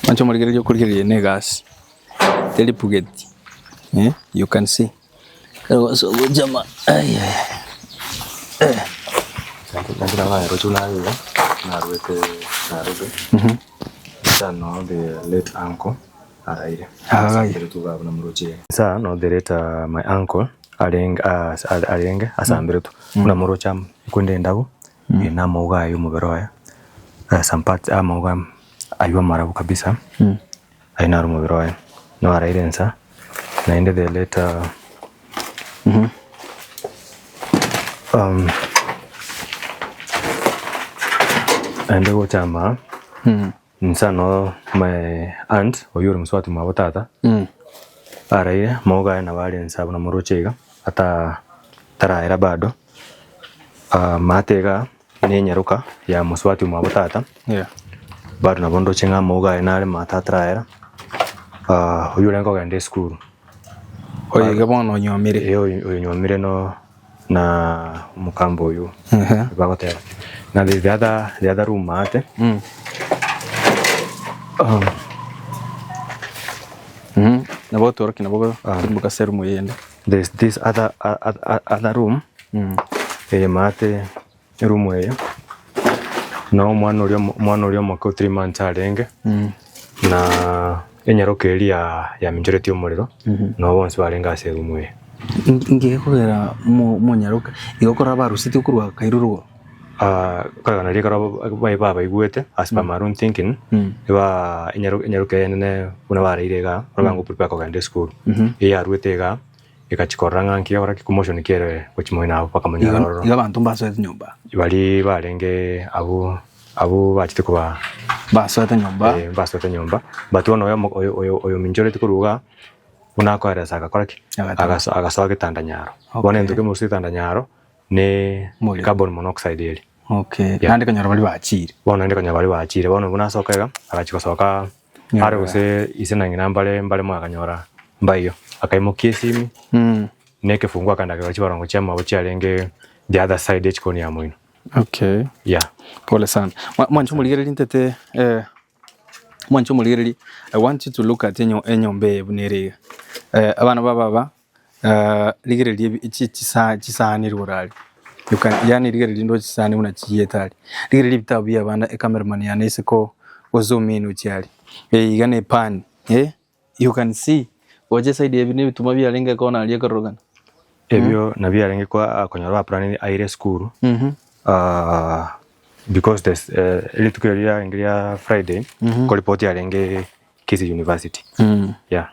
Mwanche omorigereria okorigereria eye negasi, teri pugeti, you can see. Insa no the late my uncle arenge arenge asamberetwe buna moroche amo ekwende endabu na amauga aye omobere oye some parts amauga aywo amarabu kabisa. Aye naro omobere oye, noaraire ensa, naende the later naende gocha ama, insa no my aunt oywo ore mosubati mwabo tata, araire amaboko aye nabo are inse abwo namoroche iga, ata taraera bado, maate igaa. Nenyaroka ya mosubati omwabo tata, bado nabo ndoche ng'a amauga aye nare mato atarayera, oyio orenge kogenda esukuru. Oyo iga bono onyuomire. Eh, oyo onyuomire no na omokamba oyio bagoteba. Na there is the other, the other room maate. Nabo otworokia nabo gotimboka ase eroom eyende. There is this other, other room. Eye maate eroom eye, na omwana oria omwana oria omoke o three months arenge, na enyaroka eria yaminchoretie omorero, nabo bonsi barenge ase eroom eye. Inki gekogera omonyaroka igo okora barusetie korwa kairuru igo? Koreng'ana riria ekero baye babaigwete as per my own thinking, eba enyaroka eye nene buna baraire igaa, barabwo bango prepare kogenda esukuru, eye yaruete igaa. Egachia korora ng'a nki gekora ki commotion ki ere gochia moino abwo bakamonyora Igo ororo. igo abanto mbasoete nyomba. Baria barenge abwo abwo bachete koba Basoete nyomba. eh, mbasoete nyomba, but bono oyo omo oyo oyo oyominchoreti korwa igaa, buna akoeresa agakora ki? Agatama. Agaso agasoa getanda nyaro. Bono Okay. egento kemorusia getanda nyaro, ne Omorero. carbon monoxide eria. Okay, Yeah. naende konyora baria bachiire. Bono naende konyora baria bachiire, bono buna asoka iga, agachia gosoka Are gose ise na ng'ina mbare mbaremo akanyora mbaiyo, akaimokia esimi na ekefunguo akaenda akagora chibarongo chiamabo chiarenge the other side echikoni ya moino. Okay. Yeah. Pole sana. Mwanche omorigereria ntete eh, mwanche omorigereria, I want you to look at enyomba eye buna ere iga. Abana ba baba Rigereria ebi chi chisa chisani rigoro aria, you can yaani rigereria rinde chisani buna chiiyete aria, rigereria ebitabu bia abana ecameraman yane ase ko go zoom in gochia aria, eye iga na epani eh, you can see gocha eside ebi na ebituma biarenge ekona aria ekororokana. Ebio nabio yarenge kwa konyora ba plan aire esukuru because the rituko erio riarenge ria Friday, nkoripoti yarenge Kisii University. Yeah.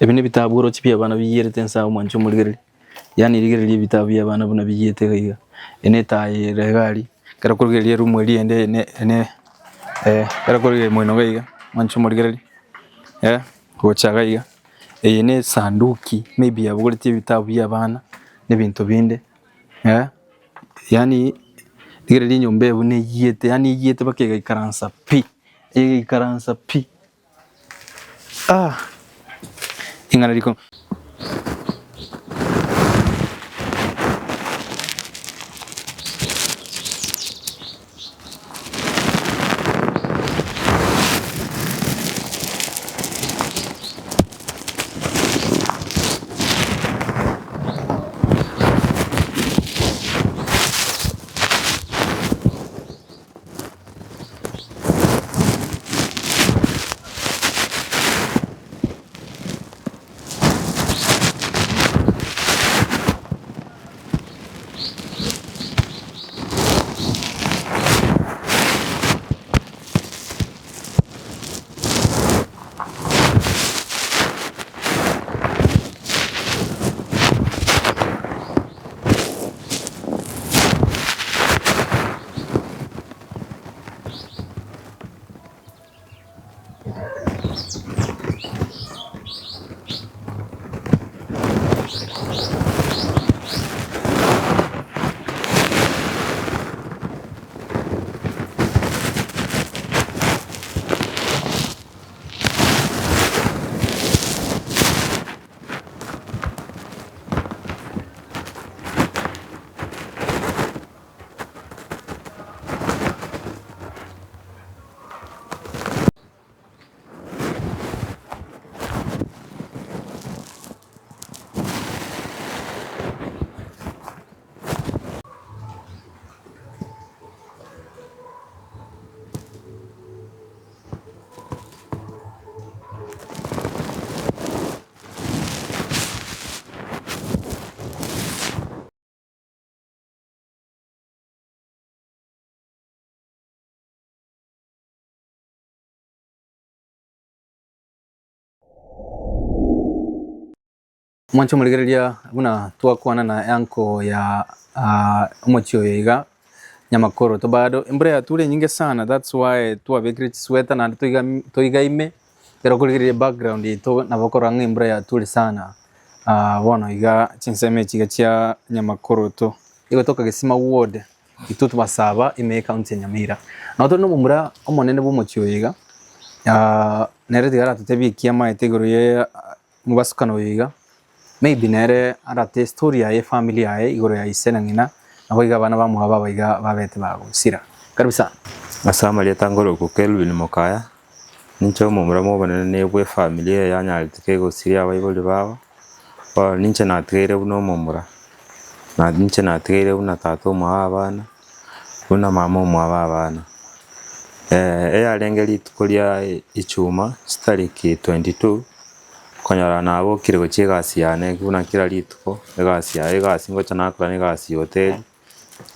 Ebi nebitabu oroche bi'abana biyierete ense aa omwanche omorigereria, yaani rigereria ebitabu bi'abana buna biyierete iga iga, eye netaaya ere iga aria, ekero okorigereria eroom eria ende ene ene ekero okorigereria moino iga iga, mwanche omorigereria, gocha iga iga, eye ne esanduki maybe yabogoretie ebitabu bi'abana, na ebinto binde, yaani rigereria enyomba eye buna eyiete yaani eyiete mpaka egaikaransa pi. Egaikaransa pi. Ah! Ing'ana riko. Mwanche omorigereria buna twakwana na uncle ya omochie oyo iga Nyamakoroto bado embura yature enyinge sana that's why twabekire chisweta naende toiga toiga ime ekero okorigereria background yaito nabo okorora ng'a embura yature sana bono iga chinsemo echi iga chia Nyamakoroto egotoka Gesima ward intwe twasaba ime ye county ya Nyamira. Nabo tore na omomura omonene bwa omochie oyo iga nere tiga aratotebie eki amaete igoro ye mobasukano oyo iga, maybe nere arate estory yaye efamily yaye igoro ya ise na ng'ina, nabo iga abana bamwabo aba iga babete bagosira. Karibu sana. Ase amarieta ngorokwa Kelvin Mokaya, ninche omomura mobonene nebwe efamiri eye yanyarete kegosiria abaibori babo, bono ninche natigaire buna omomura, na ninche natigaire buna tata omwabo abana, buna mama omwabo abana. Eyarenge rituko ria ichuma chitariki 22, konyora nabokire gochia egasi yane buna kera rituko, egasi yaye egasi ngocha nakora na egasi ya hoteli,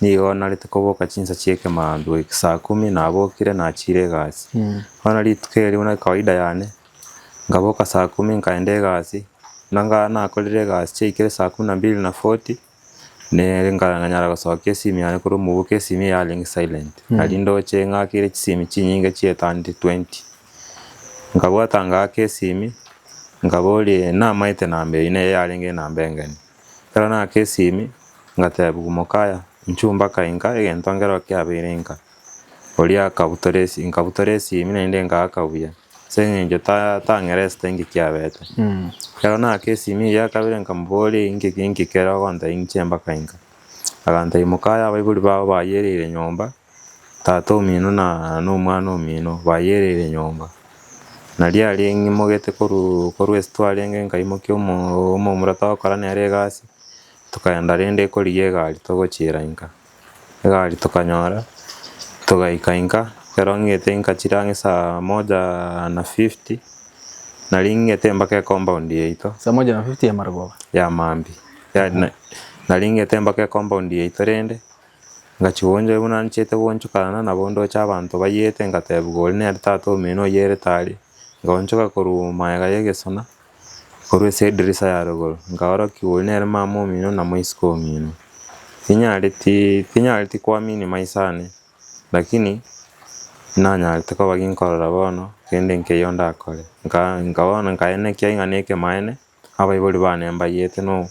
nigo narete koboka chinsa chia ekemaambia goika saa kumi nabokire nachire egasi. Bono rituko eri buna ekawaida yane, nkaboka saa kumi nkaenda egasi, buna nga nakorire egasi chiaikire saa kumi na mbili na forty. Nere nkanyara gosokia esimi yane korwa omobuko esimi eye yarenge silent, nari ndoche ng'akere chisimi chinyinge chietandire twenty. Nkabwata ngaaka esimi, nkaboria namaete namba eywo neye yarenge enamba engeni. Ekero naaka esimi, ngatebiwa mokaya inchuo mpaka inka egento nkero kiabeire inka. Oria akabutora esi nkabutora esimi naende ngaaka buya, ase eng'encho ta tang'eresete inki kiabete. Ekero naaka esimi eywo ya kabere nkamoboria inki inki kere ogontebia inche mpaka inka. Agantebia mokaye abaibori bao bayereire nyomba, tata omino na na omwana omino bayereire nyomba. Naria aria ng'imogete korwa korwa ase twarenge nkaimokia omo omomura togokora nere egasi, tokaenda rende korigia egari togochiera inka. Egari tokanyora, togaika inka, ekero ng'ete inka chire ang'e saa moja na fifty, nari ng'ete mpaka ecompound yaito. Saa moja na fifty ya marogoba? Ya mambia, ya nari ng'ete mpaka ecompound yaito rende, ngachia goonchoka buna nchiete goonchokana nabo ndoche abanto bayete ngatebiwa oria nere tata omino oyerete aria, ngaonchoka korwa magega ya egesona. Korwa ase edirisa ya rogoro, nkaorokiwa oyio nere mama omino na moiseke omino. Tinyareti tinyareti koamini maiso ane, lakini nanyarete koba ginkorora bono kende nkeiyo ndakore. Nka nka bono nkaenekia ng'a nekemaene, abaibori bane mbayete no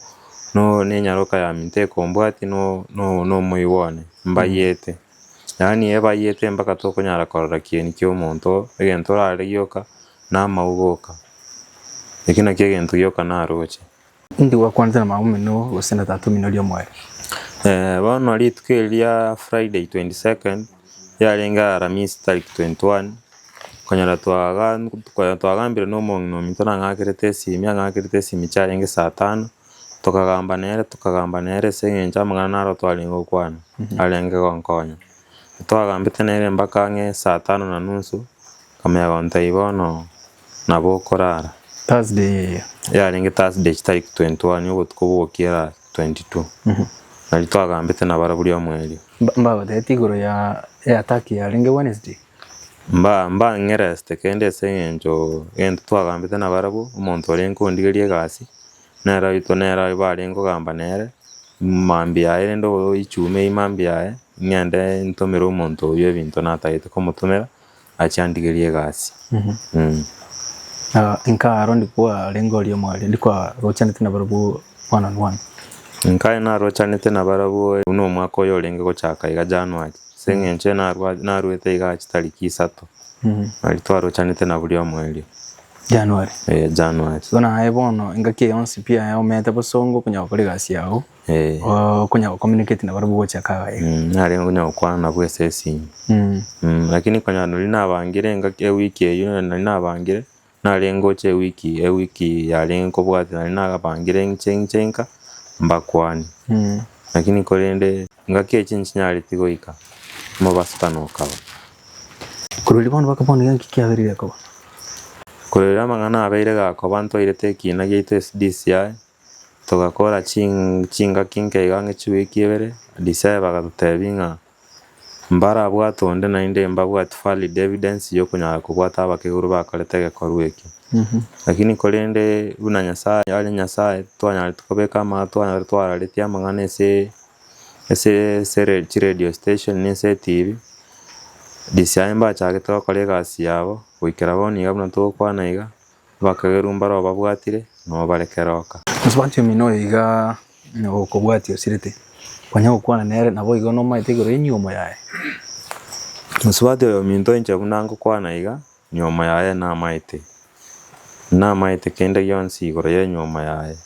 no nenyaroka yaminto ekombwatia no no nomoigwa one, mbayete. Yaani ebayete mpaka tokonyara korora kieni kia omonto, egento orare gioka, na amauga oka. Eki nakio egento gioka naroche. Indi gwakwanete na mama omino gose na tata omino oria omoerio? Bono rituko eri ria Friday 22nd, yarenge Aramisi tariki 21, konyora twaga konyora twagambire na omong'ina ominto nang'akerete esimi, ang'akerete esimi chiarenge saa tano, tokagamba nere tokagamba nere ase eng'encho amang'ana naro twarenge gokwana, arenge gonkonya. Twagambete nere mpaka ang'e saa tano na nusu, Nkamanya gontebia bono nabo okorara. Thursday eye. Yarenge Thursday chitariki 21 obotuko bogokiera 22. Nari twagambete nabarabwo riomwerio. Mbagotebetie igoro ya attack yarenge Wednesday? Mba mbang'eresete kende ase eng'encho egento twagambete nabarabwo, omonto orenge kondigeria egasi, nere oito nere barenge kogamba nere, mambia yaye rende oichume eywo mambia yaye, ng'ende ntomere omonto oywo ebinto natagete komotomera. Ache andigerie egasi. Inka aro ndikwarenge oria omware ndikwarochanete nabarabwo one on one. Inkaye narochanete nabarabwo buna omwaka oyo orenge gochaka iga January, ase eng'encho narwa naruete iga chitariki isato, nari twarochanete naboria omoerio. January. Eh, January. Bono aye bono engaki eye yonsi pi aye omete bosongo okonyara gokora egasi yago. Okonya gocommunicate nabarabwo gochaka iga. Narenge konya gokwana nabwo ase esimi. Lakini konya nari nabangire engaki ewiki eywo nari nabangire, narenge gocha ewiki ewiki yarenge kobwatia nari nabangire inche inche inka mbakwanie. Lakini korende engaki echi nchinyareti goika, omobasukano okaba. Korwa erio bono baka bono iga nki kiabeire gekoba? Korwa erio amang'ana abeire gakoba ntwairete ekina giaito ase DCI. Togakora chingaki nke iga ang'e chiwiki ibere, DCI bagatotebia ng'a mbarabwate onde naende mbabwati valid evidence yokonyara kobwata abakeguru bakorete egekorwa ekio. Lakini korende buna Nyasaye are Nyasaye twanyarete kobeka amato twanyarete twararetie amang'ana ase ase ase chiradio station na ase etibi, DCI mbachagete gokora egasi yabo goikera bono iga buna togokwana iga, abakagerwa mbaro babwatire nabo bare keroka. Mosubati omino oyo iga okobwatia osirete, konya gokwana nere naboigo nomaete igoro y'enyiomo yaye. Mosubati oyo ominto inche buna ngokwana iga, nyuomo yaye namaete, namaete kende gionsi igoro y'enyuomo yaye.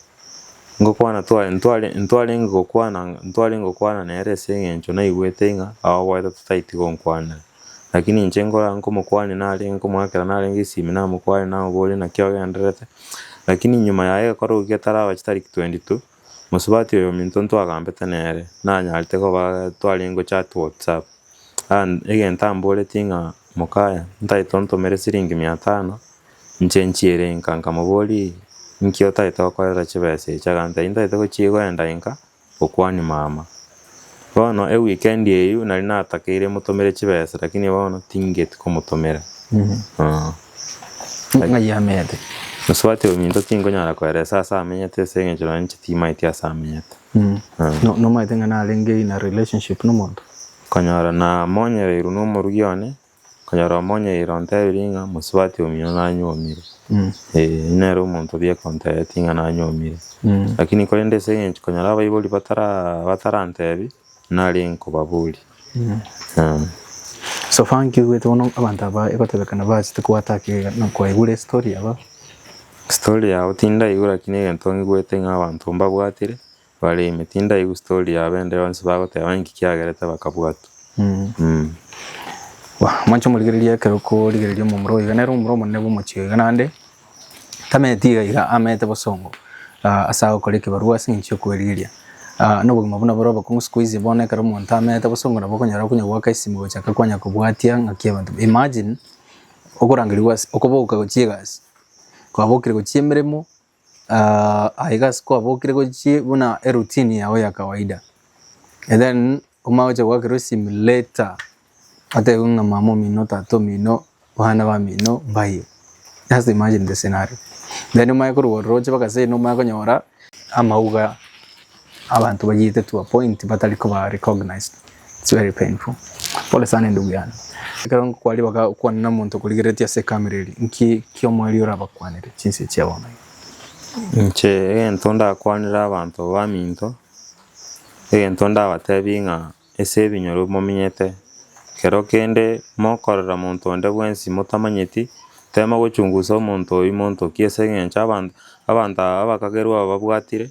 Ngokwana twa ntware ntwarenge gokwana ntwarenge gokwana nere ase eng'encho naigwete ng'a aoboete totaeti gonkwanera. Lakini inche nkora nkomokwania narenge nkomoakera narenge esimi namokwania namoboria naki ogendererete, lakini nyuma yaye egekorwa getaraba chitariki 22, mosubati oyo ominto ntwagambete nere, nanyarete koba twarenge gochat whatsapp. Egento amboretie ng'a mokaya, ntagete ontomere siringi mia tano, inche nchiere nka nkamoboria inki otagete gokorera chibesa echi, agantebia ntagete gochia goenda nka gokwania mama. Bono eweekend eywo nari natakeire motomere chibesa lakini bono tingeti komotomera. Ng'ai amenyete? Mosubati ominto tinkonyara koeresa ase amenyete ase eng'encho nonye inche timaeti ase amenyete. Nomaete ng'a narenge in a relationship nomonto? Konyora namonyereirwe na omorugi one, konyora omonyereire ontebirie ng'a mosubati omino nanyuomire, eh, nere omonto bieka ontebetie ng'a nanyuomire. Lakini korende ase eng'encho konyora abaibori batara batarantebi, nare nkobaboria. So far nki oigwete bono abanto aba egotebekana bachete koattack iga na kwaigure estory yabo? Story yabo tindaigwa lakini egento ngigwete ng'a abanto mbabwatire, bare ime tindaigwa story yabo ende yonsi bagoteba inki kiagerete bakabwatwa. Mwanche omorigereria ekero okorigereria omomura oyo iga nere omomura omonene bwa omochie oyo iga naende tamanyeti iga iga amaete bosongo ase agokora ekebarua ase eng'encho ya okoerigeria. Na obogima buna bore obokong'u siku hizi bono ekero omonto amaete bosongo nabo okonyora okonya goaka esimi gochaka kwanya kobwatia ng'aki abanto imagine okorangerigwa ase okoboka gochia egasi, kwabokire gochia emeremo. Aiga ase kwabokire gochia buna eroutine yao ya kawaida, and then omanye gocha goakerwa esimi later, otebiwe ng'a mama omino, tata omino, abana bamino mbaye, just imagine the scenario. Then omanye korwa oroche mpaka seino omanye konyora amauga abanto bayiete to a point batari koba recognized, it's very painful. Pole sana endugu yane. Ekero nkwaria bagakwana na omonto okorigereretie ase ecamera eria, nki ki omoerio orabakwanere chinsa echi chia bono iga? Inche egento ndakwanere abanto baminto, egento ndabatebie ng'a ase ebinyoro momenyete, kero kende mokorora monto onde bwensi motamanyeti, tema gochungusa omonto oyio monto ki ase eng'encho abanto abanto aba abakagerwa aba babwatire,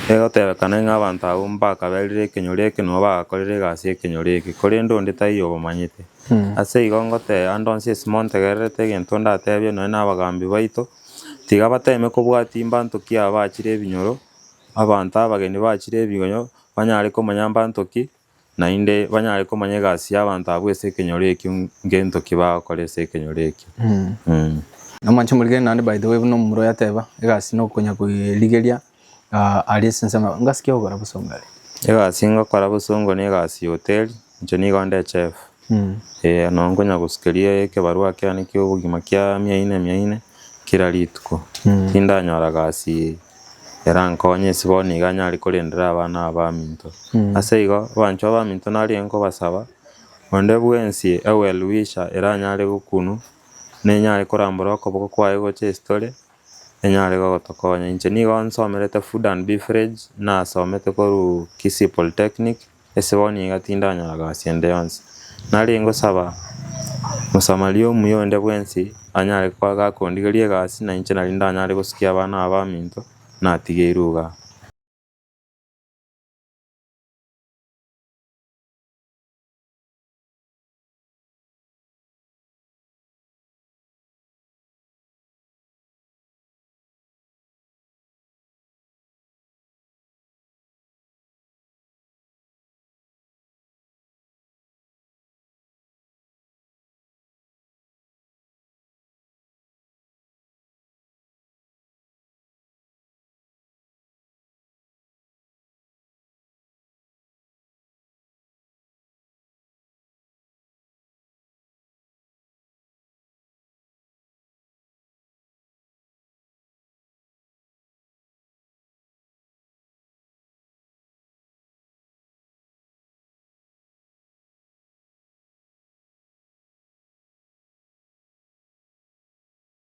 egotebekana ng'a abanto abwo mbakaberire ekenyoro eke nabo bagakorire egasi ekenyoro eke, korende onde taiyo obamanyete. Ase igo ngoteba ande onsi ase montegererete egento ndatebie nonye na abagambi baito, tiga bateme kobwatia mbanto ki aba bachire ebinyoro, abanto abageni bachire ebigonyo, banyare komanya mbanto ki, naende banyare komanya egasi y'abanto abwo ase ekenyoro ekio ngento ki bagokora ase ekenyoro ekio. Nomwanche omorigeri naende by the way buna omomura oyo ateba, egasi nokonya koyerigeria aria ase ensemo ngasi ki ogokora bosongo aria? Egasi ngokora bosongo na egasi ya hoteli, inche nigo nde echef, eh nabo nkonya gosukeria ekebarua kiane kia obogima kia mia ine mia ine, kera rituko, tindanyora gasi erankonye ase bono iga nyare korendera abana aba baminto. Ase igo, abanchwa baminto narenge nkobasaba, onde bwensi a well wisher eranyare gokunwa, nenyare korambora okoboko kwaye gocha esitore, enyare gogotokonya. Inche nigo nsomerete food and beverage, nasomete korwa Kisii Polytechnic, ase bono iga tindanyora gasi ende yonsi. Nare ngosaba mosamaria omuya onde bwensi anyare koba gakondigeria egasi na inche nari ndanyare gosukia abana aba baminto natigeirwe igaa.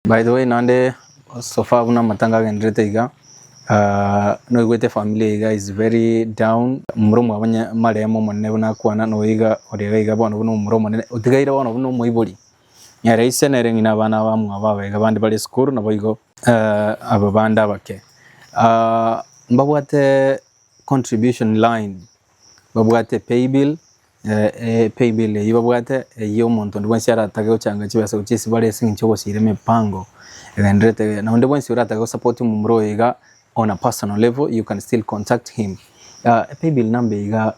By the way naende so far buna amatanga agendererete iga, noigwete efamiri iga is very down, momura omwabo onye marehemu omonene buna akwana noyo iga ore iga iga bono buna omomura omonene otigaire bono buna omoibori, nere ise nere ng'ina abana abamwabo aba iga bande bare esukuru naboigo aba bande abake. Mbabwate contribution line, babwate paybill, Paybill eyio babwate eyio omonto onde bwensi aratake gochanga chibesa gochia ase bare ase eng'encho yogosira emepango egendererete na onde bwensi oratake go support omomura oyo iga on a personal level you can still contact him. Paybill number iga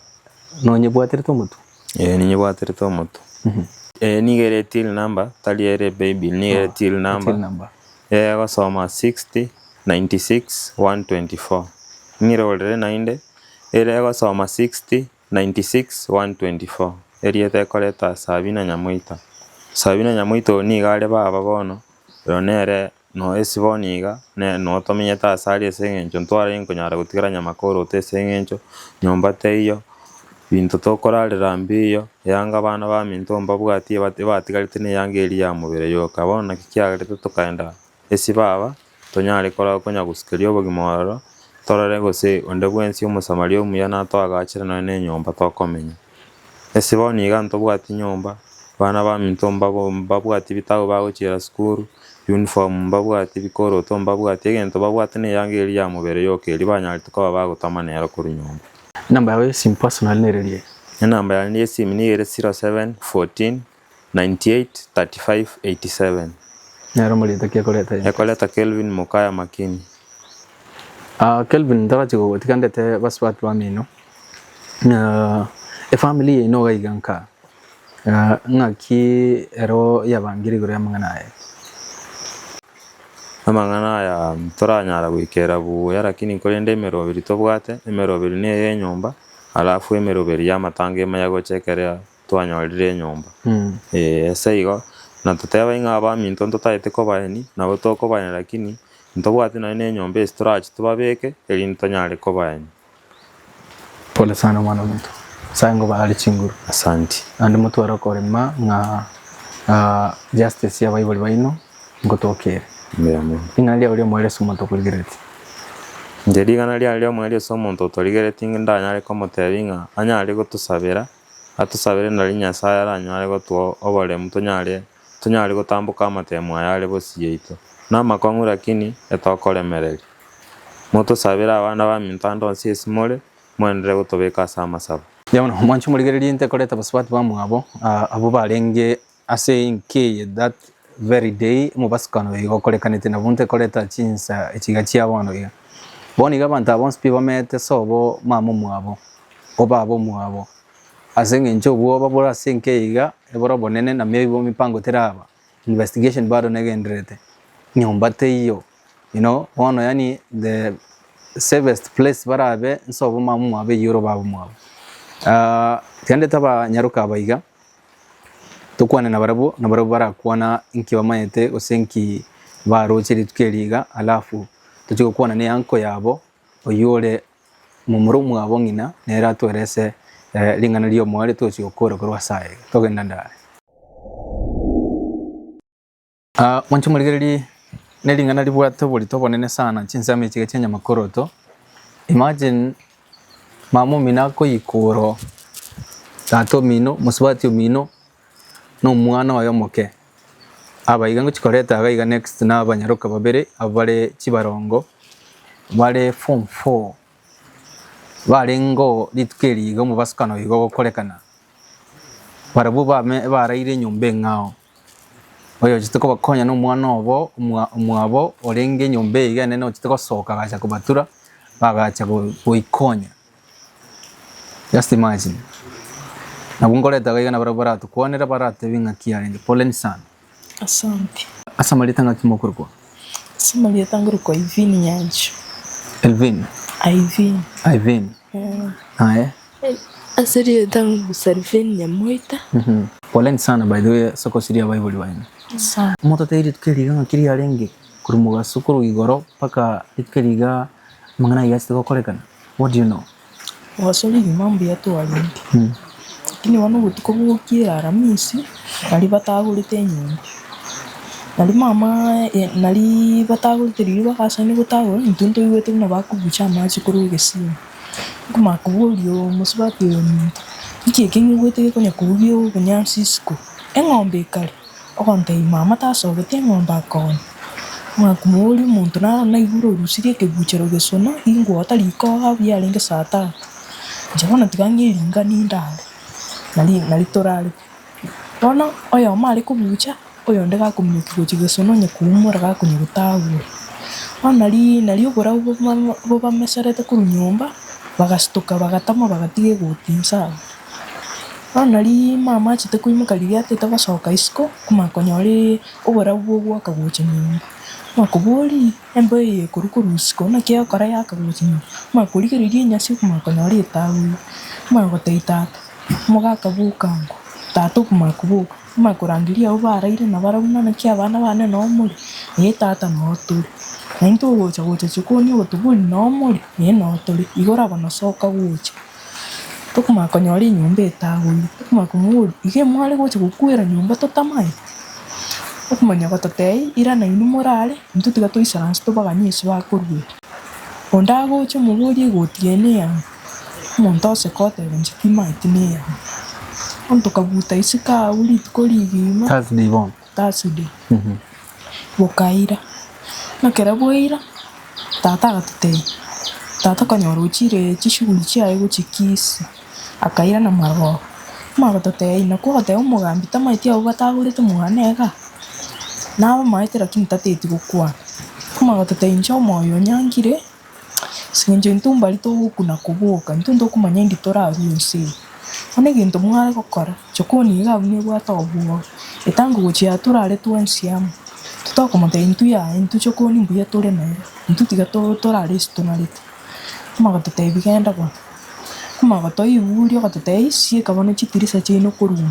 nonyebwaterete omotwe? Ee ninyebwaterete omotwe. Nigo ere till number tari ere paybill nigo ere till number. Till number. Egosoma 60 96 124. Ng'irorere naende ere egosoma 60 96 124 Erieta ekoreta Sabina Nyamoita. Sabina Nyamoita oyo nigo are baba bono, oyo nere no ase bono iga, ne no tomenyete ase aria ase eng'encho ntwarenge konyara gotigara nyamakoroto ase eng'encho nyomba teiyo, binto tokorarera mbiiyo, eyanga abana baminto mbabwati ebatigarete na eyanga eria ya mobere yoka. Bono naki kiagerete tokaenda ase baba. Tonyare korora konya gosukeria obogima ororo, torore gose onde bwensi Omosamaria omuya natoagachere nonya nenyomba tokomenya. Ase bono iga ntobwati nyomba, abana baminto mbabo mbabwati bitabu bagochiera sukuru, uniform mbabwati, bikoroto mbabwati, egento babwate na eyanga eria ya mobere yoka eria banyarete koba bagotama nero korwa nyomba. Enamba yao y'esimu personal nere rie? Enamba yane y'esimu nigo ere 07 14 98 35 87. Nere omorito ki ekoreta ime? Ekoreta Kelvin Mokaya Makini. Ah, Kelvin ntarachi gogotiga ndete basubati bamino. Ah, efamily yaino iga iga nka ah, ng'aki ero yabangire igoro y'amang'ana aya? Amang'ana aya ntoranyara goikera buya lakini korende emeroberi tobwate, emeroberi neye enyomba, alafu emeroberi y'amatanga emanya gocha ekero twanyorire enyomba. Ee, ase igo, na toteba ing'a abaminto ntotagete kobaeni, nabo tokobaeni lakini ntobwati nonye na enyomba ase torache tobabeke, erinde tonyare kobaeni. Pole sana omwana ominto, Nyasaye ngobaare chinguru. Asanti. Naende motware okorema ng'a justice y'abaibori baino ngotoka ere. Mbuya mono. Ring'ana riao ri'omoerio ase omonto okorigereretie. Inche ring'ana riane ri'omoerio ase omonto otorigeretie ndanyare komotebia ng'a anyare gotosabera. Atosabere nario Nyasae aranyare gotoa oboremu tonyare tonyare gotamboka amatemo aya are bosio yaito. Namakong'u lakini etokoremereria. Motosabere abana baminto ande onsi ase more, moenderere gotobeka ase amasabo. Bono mwanche morigererie inte koreta abasubati bamwabo, abwo barenge ase enka eye that very day omobasukano oyo iga okorekanete nabwo inte koreta chinsa echi iga chia bono iga. Bono iga abanto aba bonsi pi bamete sobo mama omwabo, o baba omwabo, ase eng'encho obwoba bore ase enka eye iga, ebore obonene na maybe emipango teraba, investigation bado negendererete, nyomba teiyo, you know, bono yaani the safest place barabe nsobo mama omwabo eywo oro baba omwabo. Tiga ndete abanyaroka aba iga. Tokwane nabarabwo, nabarabwo barakwana inki bamanyete gose inki baroche rituko eri iga, alafu tochie gokwana ne uncle yabo oywo ore momura omwabo ng'ina nere atoerese ring'ana ri'omoerio tochia gokora korwa ase aye iga. Togenda ndare. Mwanche morigererie ne ring'ana ribwate oborito obonene sana chinsemo echi iga chia nyamakoroto, imagine mama omino akoyika oro, tata omino, mosubati omino, na omwana oye omoke, aba iga ngochi koreta iga iga next na abanyaroka babere abwo bare chibarongo, bare form four, barenge oo rituko eri iga omobasukano iga ogokorekana, barabwo bame baraire enyomba eng'ao. Oyochete kobakonya nomwana obo omwabo orenge enyomba eye iga enene ochete gosoka agacha kobatura, bagacha goikonya. Just imagine. Nabwo nkoreta iga iga nabarabwo baratokwanere baratebie ng'aki yarenge. Poleni sana. Asante. Ase amarieta ng'aki mokorokwa? Ase amarieta nkorokwa Ivin Nyanchwa. Elvin? Ivin. Ivin. Aye? Ase erieta ng'u Salvin Nyamoita. Poleni sana by the way ase okosiria abaibori baino. Asante. Mototebi rituko eri iga ng'aki riarenge korwa mogaso korwa igoro mpaka rituko eri iga amang'ana ayio achete gokorekana? What do you know? Mogaso rigima mbuya twarenge, lakini bono obotuko bogokiera aramisi, baria batagorete enyomba. Nari mama nari batagorete riria bagasaine gotagora, intwe ntoigwete buna bakobucha amache korwa egesima. Nkomanya koboria omosubati oyo ominto, nki eke ng'igwete gekonya kobugia obonyansi isiko? Eng'ombe ekare? Ogontebia mama tasogeti eng'ombe akooni. Nkomanya komoboria omonto naro naigure orusirie ekebuchero gesona, ginkwota riko iga buya arenge saa tatu. Inche bono tiga ng'eringanie ndare, nari nari torarete. Bono oyomo are kobucha, oyonde gakominyokia gochia gesona onye koumora gakonya gotagora. Bono nari nari oborabu bobameserete korwa nyomba, bagastuka bagatama bagatiga egoti inse abwo. Bono nari mama achete koimoka riria atete gosoka isiko, komanya konyora oborabu bogoaka gocha nyomba. Omokoboria, embeo eye ekorwa korwa isiko naki egokora yaka gocha nyomba? Omanya korigereria enyasi okomanya konyora etabu, omanya gotebia tata. Omogaka boka ango, tata okomanya koboka, omanya korangeria abwo baraire nabarabwo ng'a naki abana bane noo more? Ee tata noo tore. Na intwe ogocha gocha chikoni ogotoboria noo more? Ee noo tore. Igo orabona soka gocha. Tokomanya konyora enyomba etagoire, tokomanya komoboria iga mware gocha gokwera nyomba totamaeti? Okomanya gototebia irana inwe morare, intwe tiga toisaranse tobaganye ase bakoruera. Onde agocha omoborie egoti eye neyang'o? Omonto oseka oteba inche timaeti neyang'o. Bono tokabuta isiko agwo rituko rigima. Thursday bono. Thursday. Bokaira. Buna ekero bwaira, tata agatotebia, tata konyora ochire chishughuli chiaye gochia Kisii, akairana marogoba. Omanye gototebia nakwo ogoteba omogambi tamaeti abwo batagorete mwane igaa, nabamaete lakini tateti gokwana. Omanye gototebia inche omoyo onyangire. Ase eng'encho intwe mbari togokuna koboka, intwe ntokomanya indi torarue ense eye. Bono egento mware gokora, chokoni iga abwo nebwate obwoba, etango gochia aa torare twensi amo, totokomotebia intwe yaya intwe chokoni mbuya tore nere, intwe tiga to torare ase tonarete. Amagototebia genda bono, amagotoiburia ogototebia sieka bono chitirisa chiaino korwa ime.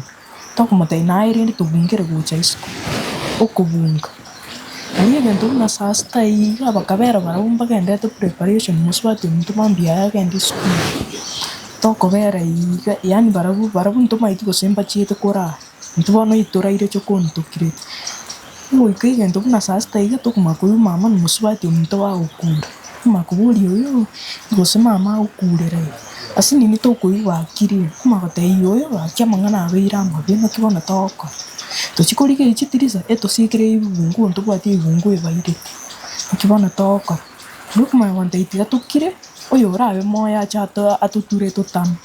Tokomotebia naye rende tobungere gocha isiko, okobunga. Naende egento buna saa sita iga bakabera barabwo mbagenderete preparation mosubati ominto mambia aye agende esukuru. Tokobera iga yaani barabwo barabwo ntomaeti gose mbachiete korara, intwe bono itoraire chokoni tokirete. Goika egento buna saa sita iga tokomanya koigwa mama na mosubati ominto bagokura, okomanya koboria oyo gose mama agokurera iga. Ase nini tokoigwa akirire, okomanya gotebia oyo gaki amang'ana abeire amabe naki bono togokora. Tochia korigereria chitirisa etosiekere ebibunguo ntobwati ebibunguo ebairete, naki bono togokora. Erio okomanya gontebia tiga tokire, oyo orabe moyo ache ato atoture totame.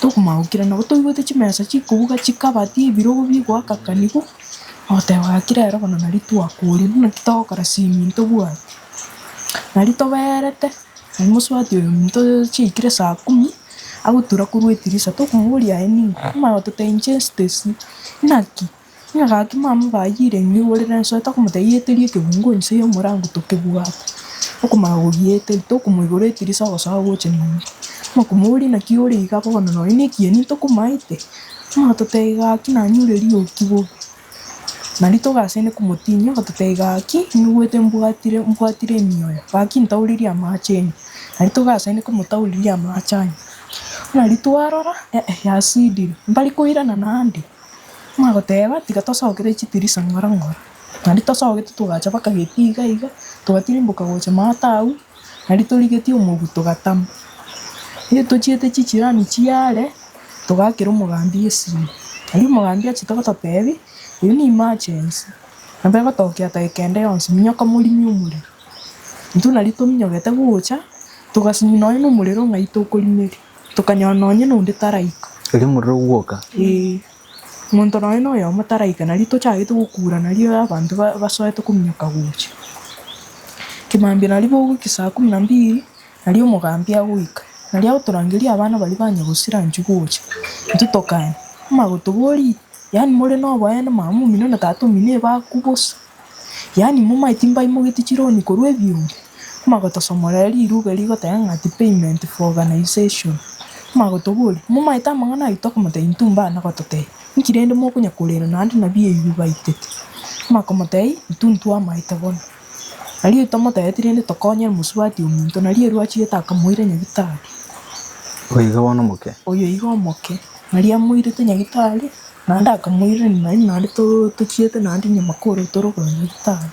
Tokomanya gokira nabo toigwete chimesa chikobuga chikabati ebirogo bigoakakanigwa. Ogoteba gaki rero bono nari twakorire, naki togokora simi ntobwati. Nari toberete, nari mosubati oyo ominto chiaikire saa kumi, agotura korwa etirisa tokomoboria aye ning'o? Omanye gototebia inche Stacy, naki? Ng'a gaki mama bayire ng'igorere ensoe tokomotebia yeterie ekebungo inse ya omorango tokebwate. Okomanya gogieteri tokomoigora etirisa ogosoa gocha nyomba. Omokomoboria naki ore iga bono nonye na ekieni ntokomaete. Omototebia gaki nanyure rioki bobe, nario togasende komotinyia, ogototebia gaki nigwete mbwatire mbwatire emioyo, gaki ntauririe amache enywe, nario togasende komotauriria amache anywe. Nario twarora eh yasidire, mbari koirana naende, omanye tiga tosokere chitirisa ng'ora ng'ora, nario tosogete togacha mpaka getii iga iga, togatirimboka gocha maate agwo, nario torigetie omogu togatama. Riria tochiete chichirani chiare. Togakera omogambi esimi, erio omogambi achete gototebia, eyio ne emergency, nabo egotokea dakika ende yonsi, minyoka morime omorero. Intwe nario tominyogete gocha, togasinywa nonye na omorero ng'ai tokorimeria, tokanyora nonye na onde taraika. Erio omorero ogwoka. Eeh, monto nonye na oyomo taraika, nario tochagete gokura nario abanto ba basoete kominyoka gocha. Kimambia nario bogokia saa kumi na mbili. Nario omogambi agoika, nario agotorangeria abana baria ba nyagosira inchuo gocha, intwe tokane. Amagotoboria, yaani more noboene mama omino na tata omino ebakwa bosa? Yaani momaeti mbaimogetie chironi korwa ebiombe? Amagotosomorera rirube rigoteba ng'a ati payment for organization. Amagotoboria, momaete amang'ana ayio tokomotebia intwe mbana gototebia, inki rende mokonya korera naende nabio ebibe baitete? Amakomotebia, intwe ntwamaete bono. Nario tomotebetie rende tokonyere mosubati ominto, nario erwe achiete akamoira nyagitari. Oyo iga bono omoke. Oyo iga omoke, nario amoirete nyagitari. Naende akamoirania naende naende to tochiete naende nyuma korwa tore korwa nyagetari.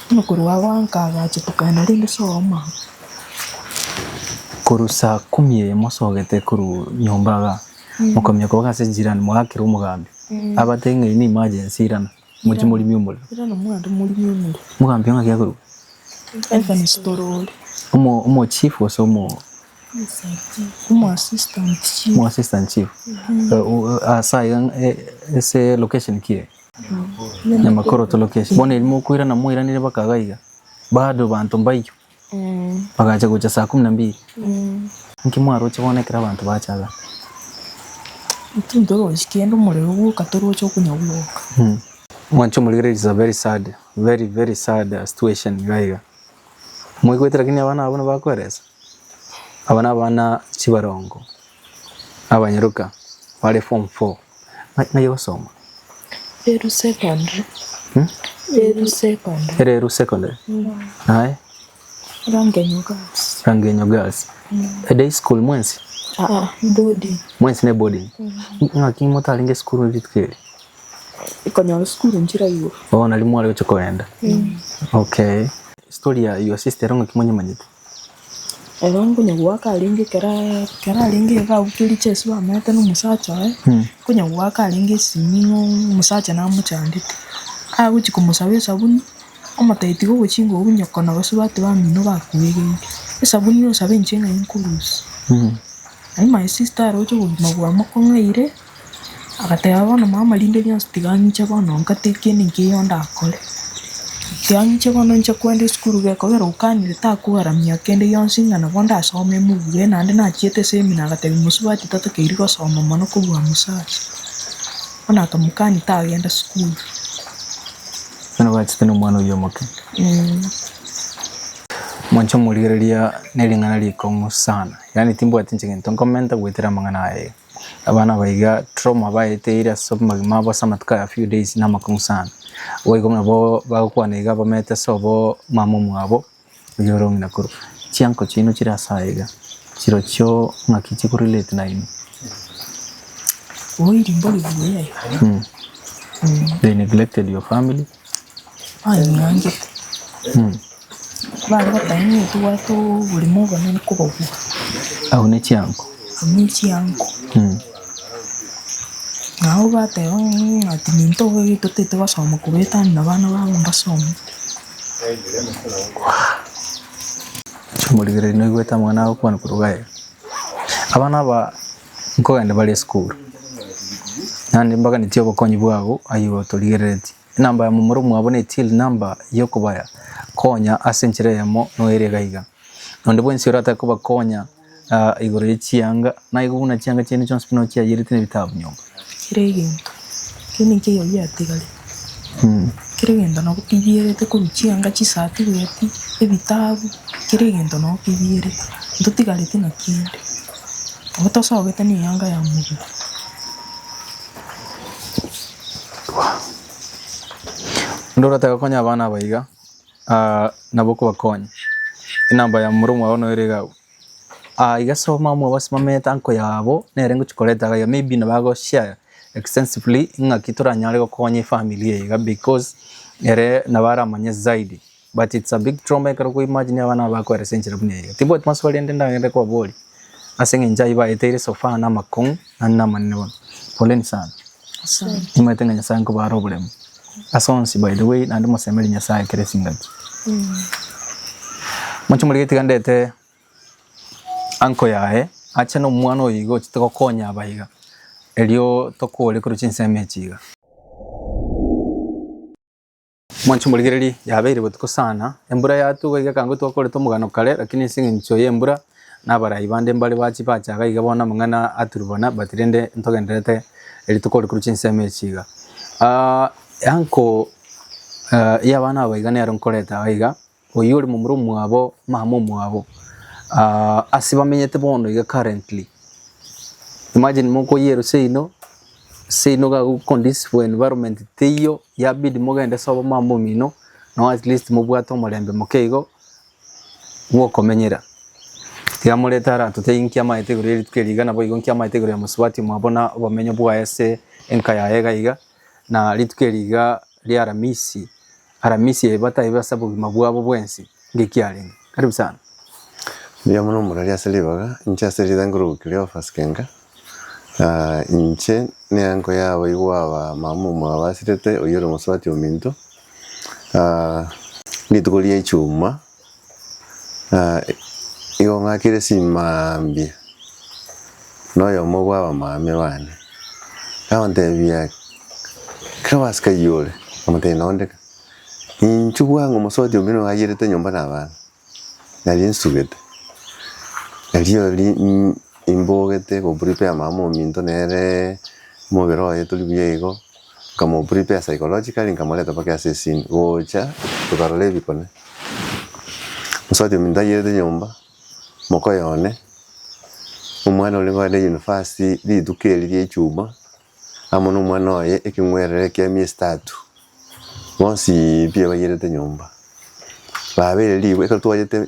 Bono korwa abwo nkaagacha tokaenda rende sobo mama. Korwa saa kumi eyemo osogete korwa nyomba igaa, mokamanya koba ase ejirani mwagakera omogambi, abatebie ng'a eye ne emergency irana, mochie morimie omorero. Irana mwande morimie omorero. Omogambi ng'aki akorokwa? Evans Torori. Omo omochief gose omo. Omo assistant chief. Omo assistant chief. Ase aiga ase location ki eye? Nyamakoroto location. Bono erio mokoirana mwairanire mpaka iga iga, bado banto mbaiyo, bagacha gocha saa kumi na mbili. Nki mwaroche bono ekero abanto bacha igaa? Intwe ntorochi kende omorero gwoka toroche okonya gwoka. Mwanche omorigereria is a very sad, very very sad situation iga iga. Moigwete lakini abana abwo nabakoeresa? Aba nabana chibarongo, abanyaroka bare form four, ng'ai ogosoma? Eru secondary. Eru secondary. Ere Eru secondary? Aye? Rangenyo girls. Rangenyo girls. E day school mwensi? Aa, boarding. Mwensi ne boarding? Ng'aki motarenge esukuru rituko eri? Okonyora esukuru nchire igoro. Oh, nari mware gochia kogenda. Okay. Story ya your sister ero ng'aki monyemanyete? Ero nkonya goaka arenge ekero ekero arenge iga abwo kericho ase bamaete na omosacha oye, nkonya goaka arenge esimi ng'a omosacha namochandete. Agochia komosaba esabuni, omotebia tiga ogochinga obwo nyoko na basubati bamino bakoegeire. Esabuni osabe inche ng'ai nkorusia. Naende my sister aroche obogima bwa mokong'aire, Agateba, Bono mama rinde rionsi tiga ng'iche bono nkate kende nkeiyo ndakore. Tiga ng'iche bono inche kwenda esukuru gekogera okanire takogaramia kende gionsi ng'a nabo ndasome mobue naende nachiete esemina agatebia mosubati tatakeiri gosoma mono kobua mosacha. Bono akamokania tagenda sukuru. Bono bachete na omwana oyio omoke. Mwanche omorigereria ne ring'ana rikong'u sana, yaani timbwati inche gento nkomenta goetera amang'ana aya iga. Abana aba iga trauma baeteire ase amagima abo ase amatuko aya few days namakong'u sana. Boigo nabo bagokwana iga bamete ase obo mama omwabo oyio ore ong'ina korwa. Chianko chiaino chire ase aya iga, chirochio ng'aki chikorelate nainwe? Oiri mbori buya iga. They neglected your family. Banyangete. Bare goteba ng'a ntobwate oboremo obonene kobabua. Abwo ne chianko. Abwo ne chianko. Nabo bateba ng'a ati ninto totete gosoma kobaetania na abana babo mbasome. Chimorigereria noigwete amang'ana agokwana korwa iga iga. Abana aba nkogenda bare esukuru, naende mbaganetie obokonyi bwabo aywo otorigereretie. Enamba ya momura omwabo ne till number yokobaya konya ase enchera eyemo noere iga iga. Onde bwensi oratake kobakonya igoro ye chianga, naigo buna chianga chiaino chionsi pi nochiayerete na ebitabu nyomba. Kera egento, kende nkeiyo giatigarete, kera egento nabo kebierete korwa chianga, chisatibeti, ebitabu, kera egento nabo kebierete, ntotigareti na kende. Nabo tosogete na eyanga ya mobere. Onde oratake gokonya abana aba iga, nabo okobakonya, enamba ya momura omwabo noyo ere iga abwo. Iga soma omwabo ase mamete anko yabo nere ngochia koreta iga iga maybe nabo agoshare extensively ng'aki toranyare gokonya efamiri eye iga because ere nabo aramanye zaidi but it's a big trauma ekero okoi imagine abana aba bakoeresa enchera buna eye iga. Timbwati maswali ande ndagende kobaboria ase eng'encho aywo baeteire so far na amakong'u naende na amanene bono. Poleni sana. Nimanyete ng'a Nyasaye nkobare oboremu ase onsi by the way naende mosemerie Nyasaye kera esingaki. Moche morigetie tiga ndete uncle yaye ache na omwana oyo iga ochete gokonya aba iga erio tokore korwa chinsemo echi iga. Mwanche morigererie yabeire botuko sana, embura yatuga iga ekango twakorete omogano kare lakini ase eng'encho ya embura na abarai bande mbare bachia bachaga iga bono amang'ana aturubana but rende ntogendererete erio tokore korwa chinsemo echi iga. Uncle ya abana aba iga nero nkoreta iga iga, oyio ore momura omwabo mama omwabo ase bamenyete bono iga currently, imagine mokoyia seino, seino iga conducive environment teiyo yabidi mogende sobo mama omino, noo at least mobwate omorembe moke igo bwokomenyera. Tiga morete aratotebie inki amaete igoro ye rituko eri iga, naboigo inki amaete igoro ya mosubati omwabo na obomenyo bwaye ase enka yaye iga iga, na rituko eri iga ria Aramisi, Aramisi eye bataibe ase obogima bwabo bwensi, ngeki arenge. Karibu sana. Mbuya mono omorwari ase ribaga, inche ase rieta nkorokwa Cleophas Kenga, inche ne uncle ya abaibwa aba mama omwabo asirete oyio ore omosubati ominto, rituko ria echuma. Igo ng'akire simambia na oyomo bwa abamame bane, agontebia Cleophas kai ore? Nkamotebia noo nde iga. Inchuo bwango omosubati omino nigo ayerete nyomba na abana, nario nsugete, nario imbogete go prepare mama ominto nere omobere oye tori buya igo, nkamo prepare psychologically nkamoreta mpaka ase esini, gocha tokarora ebikone. Mosubati ominto ayerete nyomba, mokoyo one, omwana oria kogenda university rituko eri ria echuma, amo na omwana oye ekeng'werere kia emiezi tatu, bonsi pi bayerete nyomba. Babeire rigwe ekero twachete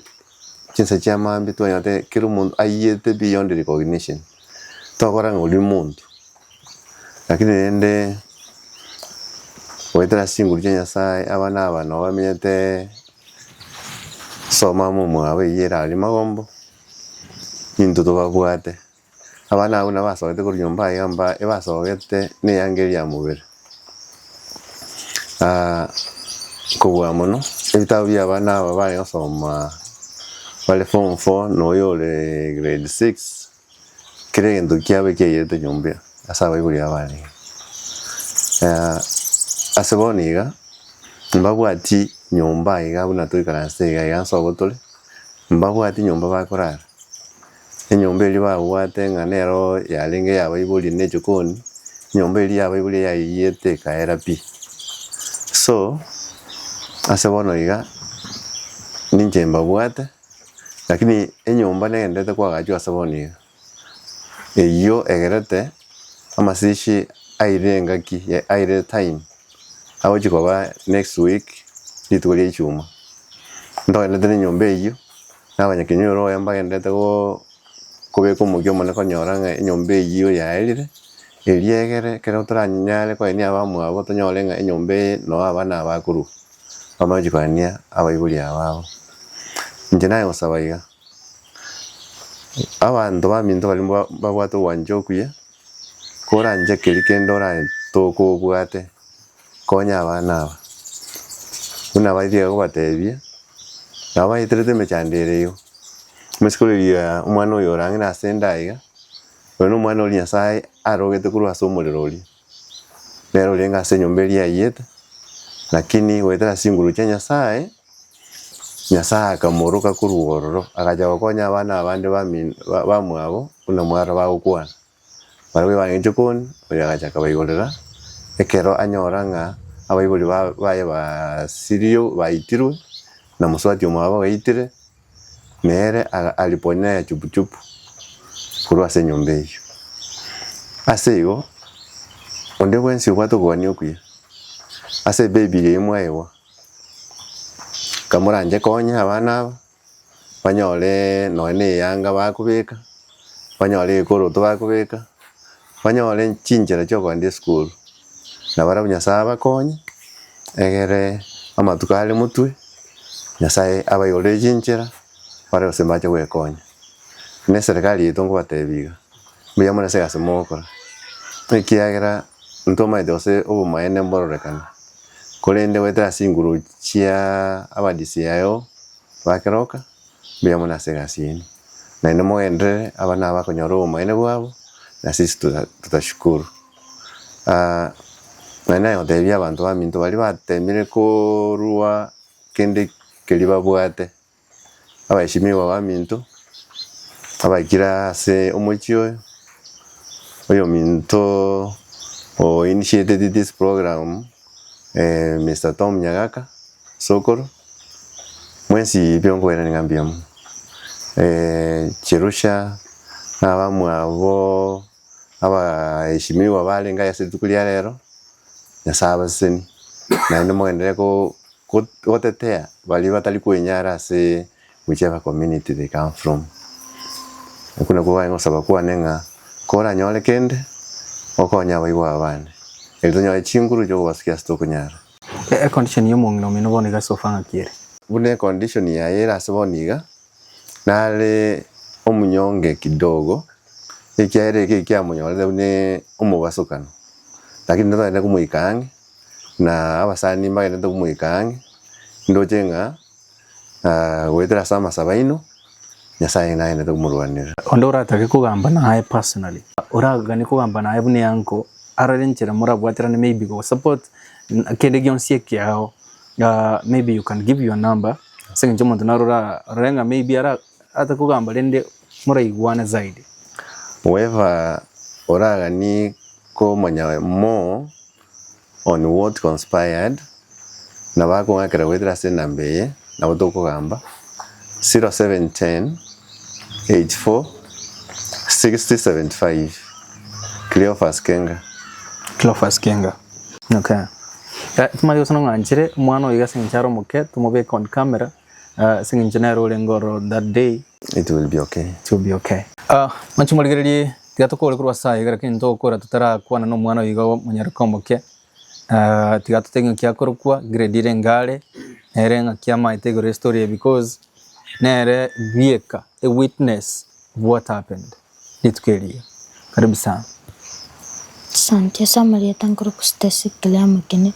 chinsa chia mambia twanyorete kera omonto aiyete beyond recognition, tokora ng'a oria omonto. Lakini rende goetera ase chinguru chia Nyasaye abana aba nabo bamenyete soma amo omwabo eywo ere aria magombo, intwe tobabwate. Abana abwo nabo basogete korwa nyomba iga mba ebasogete na eyanga eria ya mobere. Kobua mono, ebitabu bia abana aba bare gosoma bare form four na oyo ore grade six, kera egento kiabo ekiairete nyomba ase abaibori aba barenge. Ase bono iga, mbabwati nyomba iga buna toikaranse iga iga nsobo tore, mbabwati nyomba bakorara. Enyomba eria babwate ng'a nero yarenge y'abaibori ne echokoni, enyomba eria y'abaibori yaiyete ekaera pi. So, ase bono iga, ninche mbabwate, lakini enyomba negenderete koagachwa ase bono iga, eyio egerete amasishi aire engaki aire time, agochi koba next week rituko ria ichuma. Ntogenderete na enyomba eyio. Na abanyakenyoro oye mbagenderete kobeka omokia omonene konyora ng'a enyomba eyio yaerire, eria egere ekero toranyare koenia abamwabo tonyore ng'a enyomba eye noo abana aba bakorwa, bamanye gochia koenia abaibori aba abo. Inche naye gosaba iga, abanto baminto baria mbabwate ogwancha okuya, koranche keria kende oratoke obwate, konya abana aba, buna baria kobatebia. Nabo baeterete emechando ere igo. Omosike oria omwana oyo ore ang'e nase ende aiga, oyo na omwana oria Nyasaye arogete korwa ase omorero oria. Nere orenge ase enyomba eria aiyete, lakini goetera ase chinguru chia Nyasaye, Nyasaye akamoroka korwa ororo, agacha gokonya abana abande bami bamwabo buna mwarora bagokwana. Barabwo ebarenge chikoni, oyo agacha akabaigorera, ekero anyora ng'a abaibori baye basirio baitirwe, na mosubati omwabo oitire, nere aliponea chupuchupu korwa ase enyomba eyio. Ase igo, onde bwensi obwate okogania okuya, ase ebaby eyio mwaegwa, kamoranche konya abana aba. banyore nonya na eyanga bakobeka, banyore egekoroto bakobeka, banyore chinchera chia okogenda esukuru. Na barabwo Nyasaye abakonye, egere amatuko are motwe, Nyasaye abaigorere chinchera, bare gose mbache goekonya. Na eserekari yaito nkobatebia iga, mbuya mono ase egasi mogokora, ekiagera ntomanyete gose obomaene mbororekane, korende goetera ase chinguru chia abadisiayo. Bakeroka, mbuya mono ase egasi yaino, naende mogenderere abana aba bakonyora obomaene bwabo, na sisi tutashukuru. Naende naye gotebia abanto baminto baria batemire korwa kende keria babwate, abaheshimiwa baminto, abaikire ase omochie oyo, oyominto o initiated this program, Mister Tom Nyagaka, Sokoro. Mwensi pi nkobairaneria ng'a mbuya mono. Cherusha na abamwabo abaheshimiwa barenge ase rituko ria rero, Nyasaye abasesenie, naende mogenderere ko gotetea baria batari kwenyara ase whichever community they come from. Okwo nakwo kwaye gosaba kwane ng'a koranyore kende, okonye abaibwa aba bane, erio tonyore chinguru chi'okobasukia ase tokonyara. Econdition ya omong'ina omino bono iga sofa ng'aki ere? Buna econdition yaye ere ase bono iga, nare omunyonge kidogo, ekiagera eke ekiamonyorete buna omobasokano, lakini ntotaete komoika ang'e, na abasani mbagenderete komoika ang'e, ndoche ng'a goetera ase amasabo aino, Nyasaye nagenderete komorwanera. Onde oratake kogamba naye personally, oraganie kogamba naye buna eanko, arore enchera morabwaterane maybe go support kende gionsi ekiao, maybe you can give your number, ase eng'encho omonto naro orarore ng'a maybe ara atake kogamba rende moraigwane zaidi. Whoever oraganie komanya more on what conspired, nabo akong'akera goetera ase enamba eye, nabo tokogamba, 0710 84 60 75, Cleophas Kenga. Cleophas Kenga. Okay. Eh, timanyeti gose nong'anchire omwana oyo iga ase eng'encho are omoke, tomobeke on camera, eh, ase eng'encho nere orenge ororo that day. It will be okay. It will be okay. Ah, manche morigererie tiga tokore korwa ase aye lakini ntogokora totarakwana na omwana oyo iga omonyareka omoke, ah, tiga totebe ng'aki akorokwa, grade ere engare, nere ng'aki amaete igoro y'estory eye because nere bieka a witness of what happened rituko eri iga. Karibu sana. Asante ase amarieta nkorokwa Stacy Claire Mokene,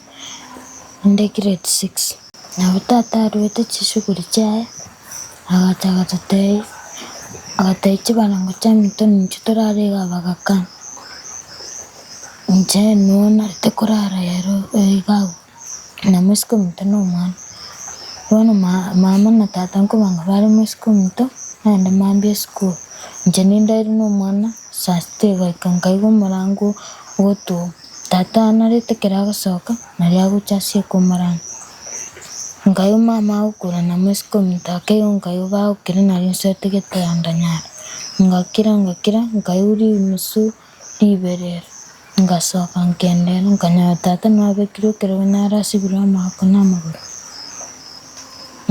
inde grade six. Nabo tata aruete chisuguri chiaye, agacha agatotebia, agatebia chibarango chiaminto ninche torare igaa bagakana. Inche nigo narete korara ero iga abwo, na moiseke ominto na omwana. Bono mama na tata nkobanga bare moiseke ominto, nagende mambia esukuru. Inche nindaire na omwana, saa sita egaika nkaigwa omorango ogotuma. Tata anarete ekero agosoka, nario agocha asieke omorango. Nkaigwa mama agokura na moiseke ominto akeigo nkaigwa bagokira nario nsoete getanda nyaro. Ngakira ngakira, nkaigwa rimusu riberera, ngasoka nkendera, nkanyora tata nabekirwe ekerogo naro asibirwe amagoko na amagoro.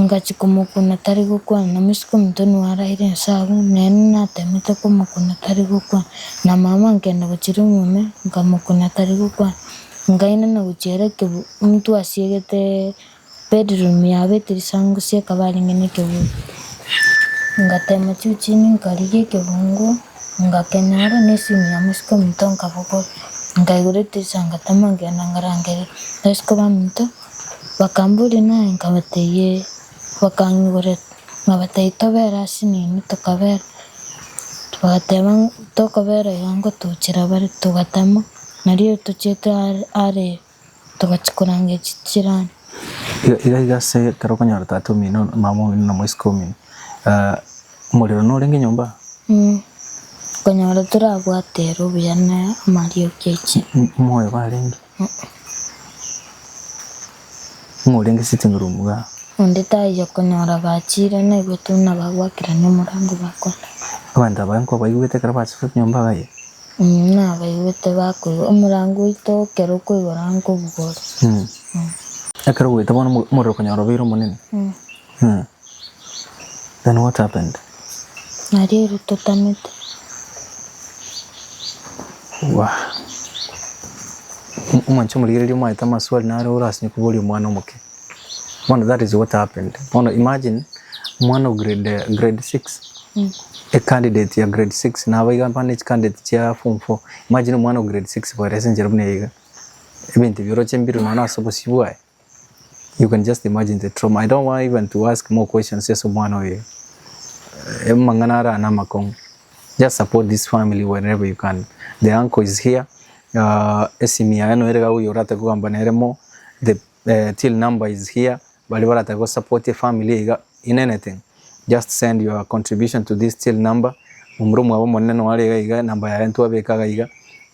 Ngachia komokuna tari gokwana, na moiseke ominto nigo araire inse agwo, nere natemete komokuna tari gokwana, na mama nkenda gochia omome, nkamokuna tari gokwana. Nkainana gochia ere ekebu omonto asiegete bedroom yabo etirisa ngosieka barenge na ekebungo. Ngatema juu chini nkarigia ekebungo, ngakenyora na esimu ya mosike ominto nkabogora, nkaigora etirisa ngatama nkagenda nkarangeria abasike baminto, bakamboria naye nkabatebia ee, bakang'igorera, nkabatebia tobere ase nini tokabera, bagateba ng'a tokobera iga ngotochera bare togatama, nario tochiete are are. Togachia korangeria chichirani. Iga iga ase ekero okonyora tata omino, mama omino na moiseke omino, omorero norenge nyomba? Okonyora torabwate ere obuya na amariogi aichire. Moyo barenge? Ng'o orenge sitting room igaa? Onde taiyo konyora bachire naigwete buna bagwakerania omorango bakwana. Abanto aba nkwabaigwete ekero bachire nyomba aye? Nabaigwete bakoigwa omorango oito ekero okoigora nkobugore. Ekero ogoeta bono omorero okonyora obeire omonene? Then what happened? Nario ere totamete. Wah. Omwanche omorigereria omaete amaswali naro orasinye koboria omwana omoke. Bono that is what happened. Bono imagine omwana o grade grade six, e candidate ya grade six nabo iga abande chi candidate chia form four, imagine omwana o grade six boere ase enchera buna eye iga, ebinto ebi oroche mbire nonya ase obosio bwaye, you can just imagine the trauma. I don't want even to ask more questions ase omwana oyo iga, amang'ana araa na amakong'u. Just support this family wherever you can. The uncle is here, esimi yaye noyo ere iga oyo orate kogamba nere more, the Till number is here, baria baratake go support efamily eye iga in anything, just send your contribution to this till number, momura omwabo omonene noo are iga iga enamba yaye ntwabeka iga iga,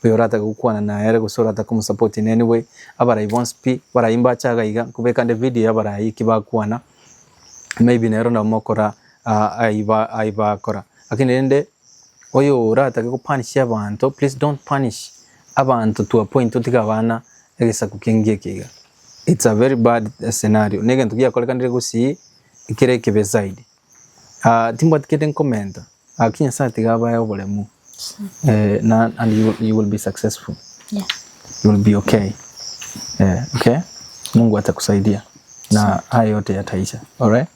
oyo oratake gokwana naye ere gose oratake komo support in any way, abarai bonsi pi, abarai mbache iga iga, nkobeka nde video ya abarai eki bakwana, maybe nero nabo mokora aiba aibakora. Lakini rende. Oyo oratake go punish abanto please don't punish abanto to a point otige abana egesaku kenge eke iga. It's a very bad scenario na egento giakorekanire gusii ekere ekebe zaidi. Timbwati kende nkomenta. Gaki Nyasaye tiga abae oboremu eh, na and you, you will be successful. Yeah. You will be okay. Eh, okay? Mungu atakusaidia na haya yote yataisha. Alright?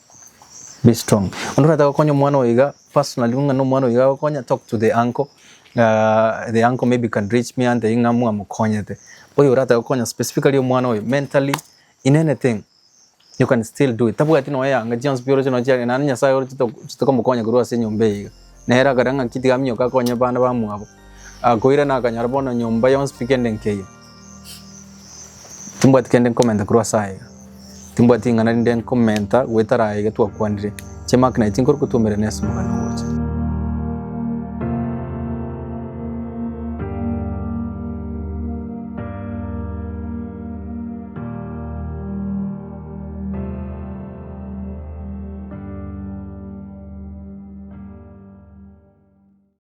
Be strong. Onde orataka gokonya omwana oyo iga personally ng'a na omwana oyo iga agokonya talk to the uncle. Uh, the uncle maybe can reach me ante ng'a mwamokonyete. Oyo orataka gokonya specifically omwana oyo mentally in anything you can still do it. Tabwati nonya yanga chionsi pi oroche nonya chiarenge naende Nyasaye oroche tokomokonya korwa ase enyomba eye iga. Nere akarora ng'aki tiga aminyoke akonye abana bamwabo. Akoirana akanyora bono nyomba yonsi pi kende nkeiyo. Timbwati kende nkomenta korwa ase aya iga. Timbwati ing'ana rinde nkomenta goetara aya iga twakwanire. Inche Mark Naiti nkore kotuomerana ase omogano ogocha.